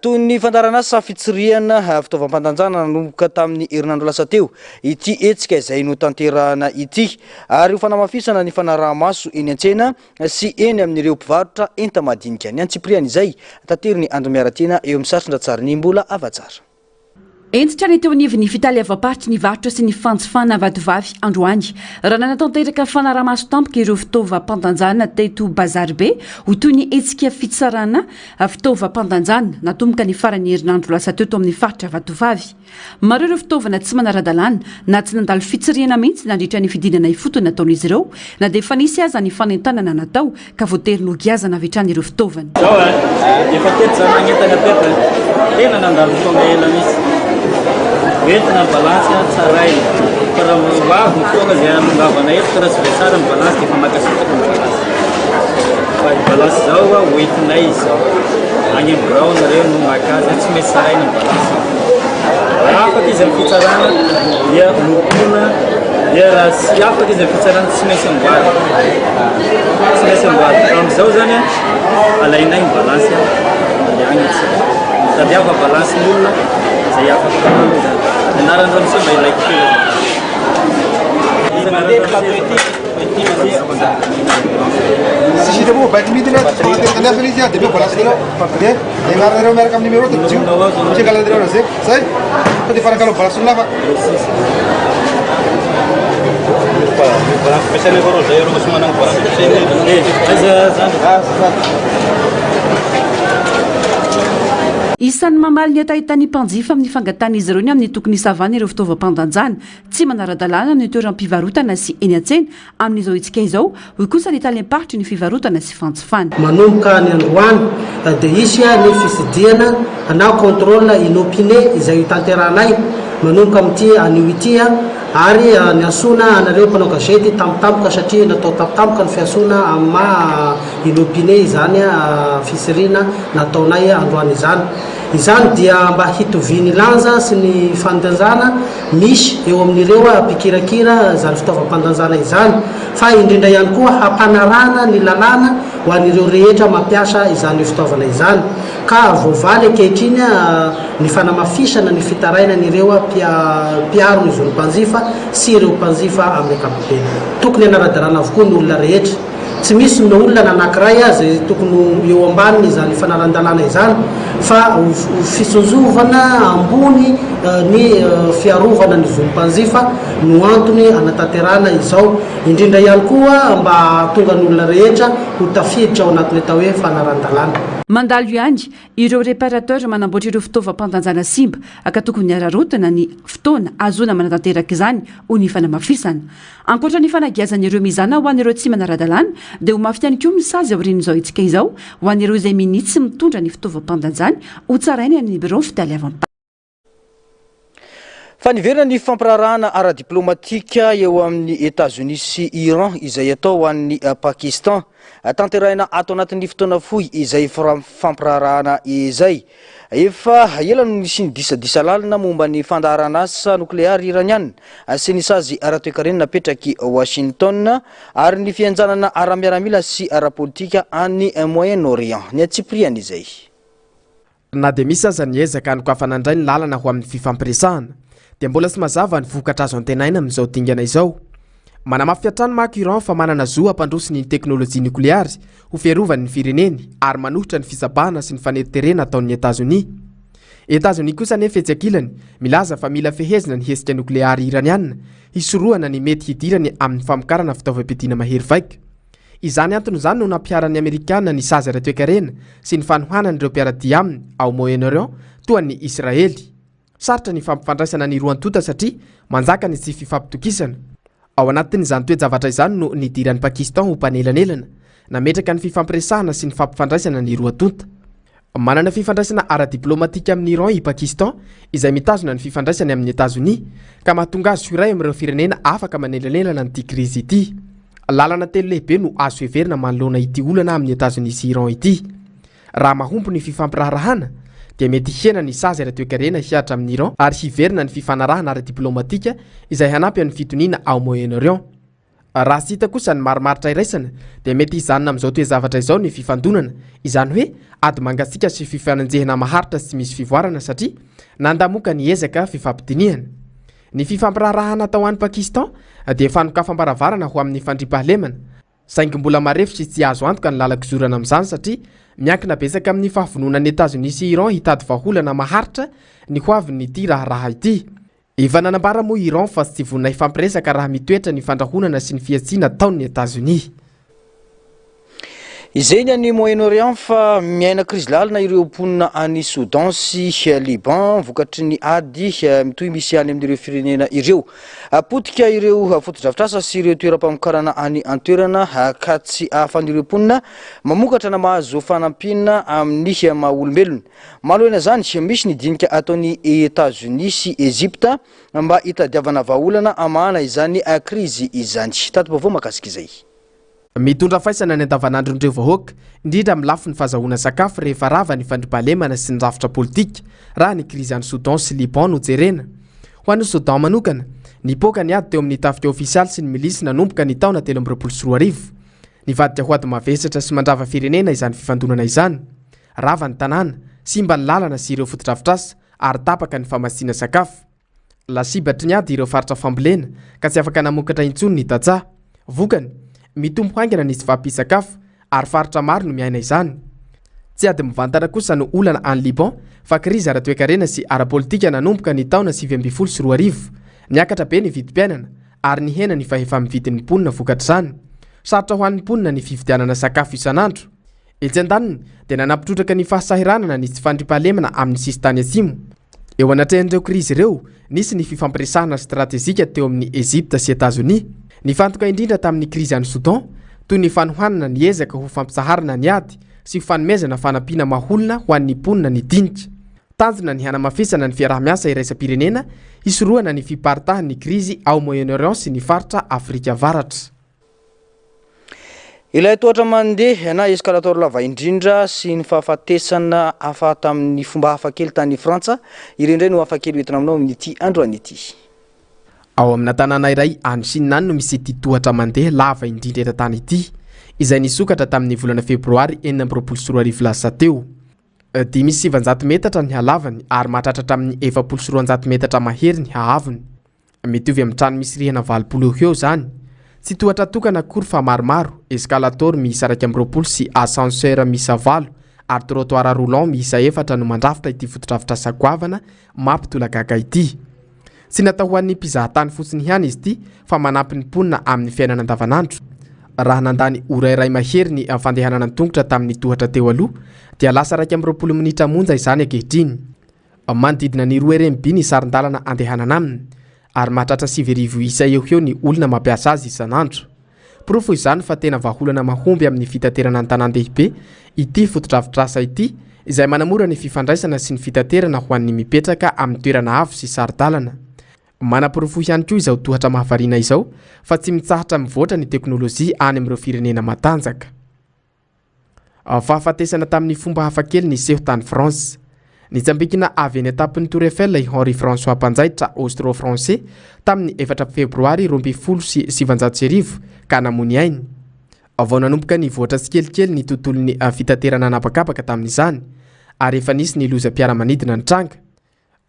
Toy ny fandaharanasa fitsirihana fitaovam-pandanjana nanomboka tamin'ny herinandro lasa teo ity hetsika izay notanterahana ity ary ho fanamafisana ny fanaraha-maso eny an-tsena sy eny amin'ireo mpivarotra enta-madinika. Ny antsipiriany izay taterin'i Andry Miaratiana eo amin'ny sarin-dratsarin'i Mbola Havatsara. Hentitra ny teo anivon'ny fitaleavam-paritry ny varotra sy ny fanjifana Vatovavy androany raha nanatanteraka fanaraha-maso tampoka ireo fitaovam-pandanjana teto Bazary Be ho toy ny hetsika fitsarana fitaovam-pandanjana natomboka ny faran'ny herinandro lasa teo tao amin'ny faritra Vatovavy. Maro ireo fitaovana tsy manara-dalàna na tsy nandalo fitsirihana mihitsy nandritra ny fidinana ifotony nataon'izy ireo na dia efa nisy aza ny fanentanana natao ka voatery nogiazana avy hatrany ireo fitaovana. Zao a, efa teto za nagnentana teto e, tena nandalo fotoagna ela mihitsy, hoentina ny balance tsaraina, fa raha ho avy ny fotoagna zay hanongavana eto ka raha tsy voatsara ny balance de efa mankasitraka ny balance, fa ny balance zao a hoentinay izao, agny amin'ny birao nareo no maka azy, tsy maintsy tsaraina ny balance, raha afaka izy amin'ny fitsarana dia nolokoina. Dia raha tsy afaka izy amin'ny fitsarana tsy maintsy amboarina. Tsy maintsy amboarina. Fa amin'izao zany an, alainay ny balance an, mandeha agny isika. Mitadiava balance ny olona izay afaka atao aloha zany. Ny anaran'ny ramose mba ilaiko kely azafady. Tsisy hita moa baiko midina fanatena izy dia meo balance nareo dia ny anaranareo miaraka amin'ny numéro dia misy angalanareo an'izay zay fa dia fanakalo balance olona hafa. Isan'ny mamaly ny hetahetan'ny mpanjifa amin'ny fangatahan'izy ireo ny amin'ny tokony hisavana ireo fitaovam-pandanjana tsy manara-dalàna amin'ny toeram-pivarotana sy eny an-tsena amin'izao hetsika izao, hoy kosa ny talem-paritry ny fivarotana sy fanjifana. Manomboka ny androany dia hisy ny fitsidihana na contrôle inopiné izay hotanterahanay manomboka amin'ity anio ity ary niantsoana anareo mpanao gazety tampotampoka satria natao tampotampoka ny fiantsoana amin'ny maha inopiné izany fitsirihana nataonay androany izany. Izany dia mba hitovian'ny lanja sy ny fandanjana misy eo amin'ireo mpikirakira izany fitaovam-pandanjana izany, fa indrindra ihany koa hampanarahana ny lalàna ho an'ireo rehetra mampiasa izany fitaovana izany, ka voavaly ankehitriny ny fanamafisana ny fitarainan'ireo mpiaro ny zon'ny mpanjifa sy ireo mpanjifa amin'ny ankapobeny. Tokony hanara-dalàna avokoa ny olona rehetra. Tsy misy na olona na anankiray aza izay tokony ho eo ambanin' izany fanaran-dalàna izany fa ho fitsinjovana ambony ny fiarovana ny zon'ny mpanjifa no antony hanatanterahana izao, indrindra ihany koa mba hahatonga ny olona rehetra ho tafiditra ao anatin'ny atao hoe fanaran-dalàna. Mandalo ihany ireo réparateur manamboatra ireo fitaovam-pandanjana simba ka tokony hararaotina ny fotoana ahazoana manatanteraka izany, hoy ny fanamafisana. Ankoatra ny fanagiazana ireo mizana ho an'ireo tsy manara-dalàna dia ho mafy ihany koa ny sazy aorian'izao hetsika izao ho an'ireo izay minia tsy mitondra ny fitaovam-pandanjany ho tsaraina any amin'ny birao fitaleavam Fa niverina ny fifampiraharahana ara-diplaomatika eo amin'i Etazonia sy Iran izay atao ho an'ny Pakistan. Tanterahina ato anatin'ny fotoana fohy izay fifampiraharahana izay. Efa ela no nisian'ny disadisa lalina momba ny fandaharanasa nokleary iraniana sy ny sazy ara-toekarena napetrak'i Washington ary ny fihenjanana ara-miaramila sy ara-politika any Moyen-Orient. Ny antsipiriany izay. Na dia misy aza ny ezaka hanokafana indray ny lalana ho amin'ny fifampiresahana, dia mbola tsy mazava ny vokatra azo antenaina amin'izao dingana izao. Manamafy hatrany manko Iran fa manana zo hampandroso ny teknolojia nokleary ho fiarovany ny fireneny ary manohitra ny fitsabahana sy ny faneriterena ataon'i Etazonia. Etazonia kosa anefa etsy ankilany milaza fa mila fehezina ny hetsika nokleary iraniana hisorohana ny mety hidirany amin'ny famokarana fitaovam-piadiana mahery vaika. Izany antony izany no nampiharan'ny Amerikana ny sazy ara-toekarena sy ny fanohanany ireo mpiara-dia aminy ao Moyen-Orient toa an'i Israely. Sarotra ny fampifandraisana ny roantonta satria manjaka ny tsy fifampitokisana. Ao anatin'izany toe-javatra izany no nidiran'i Pakistan ho mpanelanelana, nametraka ny fifampiresahana sy ny fampifandraisana ny roa tonta. Manana fifandraisana ara-diplaomatika amin'i Iran i Pakistan, izay mitazona ny fifandraisany amin'i Etazonia, ka mahatonga azy ho iray amin'ireo firenena afaka manelanelana an'ity krizy ity. Lalana telo lehibe no azo heverina manoloana ity olana amin'i Etazonia sy Iran ity. Raha mahomby ny fifampiraharahana, dia mety hihena ny sazy ara-toekarena hihatra amin'i Iran ary hiverina ny fifanarahana ara-diplaomatika izay hanampy amin'ny fitoniana ao Moyen-Orient. Raha tsy hita kosa ny marimaritra iraisana, dia mety hijanona amin'izao toe-javatra izao ny fifandonana, izany hoe ady mangatsiaka sy fifanenjehana maharitra sy tsy misy fivoarana satria nandamoka ny ezaka fifampidinihana. Ny fifampiraharahana atao any Pakistan dia fanokafam-baravarana ho amin'ny fandriampahalemana, Saingy mbola marefo sy tsy azo antoka ny lalan-kizorana amin'izany satria miankina betsaka amin'ny fahavononan'i Etazonia sy Iran hitady vahaolana maharitra ny hoavin'ity raharaha ity. Efa nanambara moa Iran fa tsy vonona hifampiresaka raha mitoetra ny fandrahonana sy ny fihantsiana ataon'i Etazonia. Izay ny any Moyen-Orient fa miaina krizy lalina ireo mponina any Soudan sy Liban vokatry ny ady mitohy misy any amin'ireo firenena ireo. Potika ireo fotodrafitrasa sy ireo toeram-pamokarana any an-toerana ka tsy ahafan'ireo mponina mamokatra na mahazo fanampiana amin'ny maha olombelona. Manoloana izany, misy ny dinika ataon'i Etazonia sy Egypta mba hitadiavana vahaolana hamahana izany krizy izany. Tati-baovao mahakasika izay. Mitondra faisana ny andavanandron'ireo vahoaka, indrindra amin'ny lafiny fahazahoana sakafo rehefa rava ny fandriampahalemana sy ny rafitra politika, raha ny krizy any Soudan sy Liban no jerena. Ho an'i Soudan manokana, Nipoaka ny ady teo amin'ny tafika ofisialy sy ny milisy nanomboka ny taona 2023. Nivadika ho ady mavesatra sy mandrava firenena izany fifandonana izany. Rava ny tanàna, simba ny lalana sy ireo fotodrafitrasa ary tapaka ny famatsiana sakafo. Lasibatry ny ady ireo faritra fambolena ka tsy afaka namokatra intsony ny tantsaha. Vokany, mitombo haingana ny tsy fahampian-tsakafo ary faritra maro no miaina izany. Tsy ady mivantana kosa no olana any Liban fa krizy ara-toekarena sy ara-politika nanomboka ny taona 2019. Niakatra be ny vidim-piainana ary nihena ny fahefa-mividin'ny mponina vokatr'izany. Sarotra ho an'ny mponina ny fividianana sakafo isan'andro. Etsy andaniny dia nanampy trotraka ny fahasahiranana ny tsy fandriampahalemana amin'ny sisintany atsimo. Eo anatrehan'ireo krizy ireo, nisy ny fifampiresahana stratejika teo amin'i Egypta sy Etazonia. Nifantoka indrindra tamin'ny krizy any Soudan, toy ny fanohanana ny ezaka ho fampitsaharana ny ady sy ho fanomezana fanampiana maha-olona ho an'ny mponina ny dinika. Tanjona ny hanamafisana ny fiaraha-miasa iraisam-pirenena hisorohana ny fiparitahan'ny krizy ao Moyen-Orient sy ny faritra Afrika Avaratra. Ilay tohatra mandeha na escalator lava indrindra sy ny fahafatesana hafa tamin'ny fomba hafakely tany Frantsa, ireo indray no hafakely hoentina aminao amin'ity androany ity. Ao amina tanàna iray any Chine any no misy ity tohatra mandeha lava indrindra eran-tany ity, izay nisokatra tamin'ny volana febroary 2026 lasa teo. 905 metatra ny halavany ary mahatratra hatramin'ny 240 metatra mahery ny haavony. Mitovy amin'ny trano misy rihana 80 eo ho eo izany. Tsy tohatra tokana akory fa maromaro, escalator miisa 21 sy ascenseur miisa valo ary trottoir roulant miisa efatra no mandrafitra ity fotodrafitrasa goavana mampitolagaga ity. Tsy natao ho an'ny mpizahatany fotsiny ihany izy ity fa manampy ny mponina amin'ny fiainana andavanandro. Raha nandany ora iray mahery ny fandehanana an-tongotra tamin'ny tohatra teo aloha dia lasa 21 minitra monja izany ankehitriny. Manodidina ny 2 RMB ny sarin-dalana andehanana aminy ary mahatratra 9000 isa eo ho eo ny olona mampiasa azy isan'andro. Porofo izany fa tena vahaolana mahomby amin'ny fitaterana an-tanàn-dehibe ity fotodrafitrasa ity izay manamora ny fifandraisana sy ny fitaterana ho an'ny mipetraka amin'ny toerana avo sy saro-dalana. Manaporofo ihany koa izao tohatra mahavariana izao fa tsy mitsahatra mivoatra ny teknolojia any amin'ireo firenena matanjaka. Fahafatesana tamin'ny fomba hafakely niseho tany France. Nitsambikina avy eny an-tampon'ny Tour Eiffel i Henri François mpanjaitra Austro-Français tamin'ny 4 Febroary 1912 ka namoy ny ainy. Vao nanomboka nivoatra tsikelikely ny tontolon'ny fitaterana an'habakabaka tamin'izany ary efa nisy ny lozam-piaramanidina nitranga.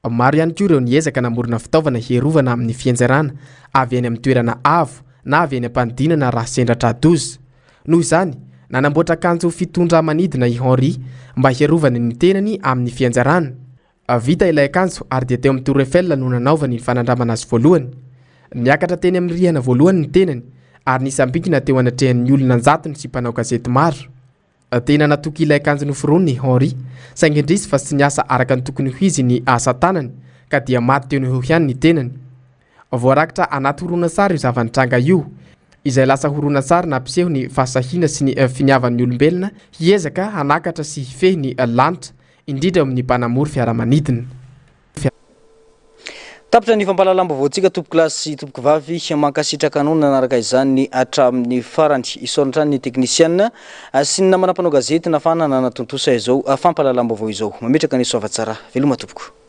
Maro ihany koa ireo niezaka namorona fitaovana hiarovana amin'ny fianjerana avy eny amin'ny toerana avo na avy eny am-panidinana raha sendra tra-doza. Noho izany, nanamboatra akanjo fitondra manidina i Henri mba hiarovany ny tenany amin'ny fianjerana. Vita ilay akanjo ary dia teo amin'ny Tour Eiffel no nanaovany ny fanandramana azy voalohany. Niakatra teny amin'ny rihana voalohany ny tenany ary nisambikina teo anatrehan'ny olona an-jatony sy mpanao gazety maro. Tena natoky ilay akanjo noforoniny i Henri, saingy indrisy fa tsy niasa araka ny tokony ho izy ny asa tanany, ka dia maty teo no ho eo ihany ny tenany. Voarakitra anaty horonantsary io zava-nitranga io, izay lasa horonantsary nampiseho ny fahasahiana sy ny finiavan'ny olombelona hiezaka hanakatra sy hifehy ny lanitra, indrindra eo amin'ny mpanamory fiaramanidina. Tapitra ny fampahalalam-baovaontsika tompokolahy sy tompokovavy, mankasitraka anao nanaraka izany hatramin'ny farany. Isaorana hatrany ny teknisiana sy ny namana mpanao gazety nafana nanatontosa izao fampahalalam-baovao izao. Mametraka ny soavatsara. Veloma tompoko.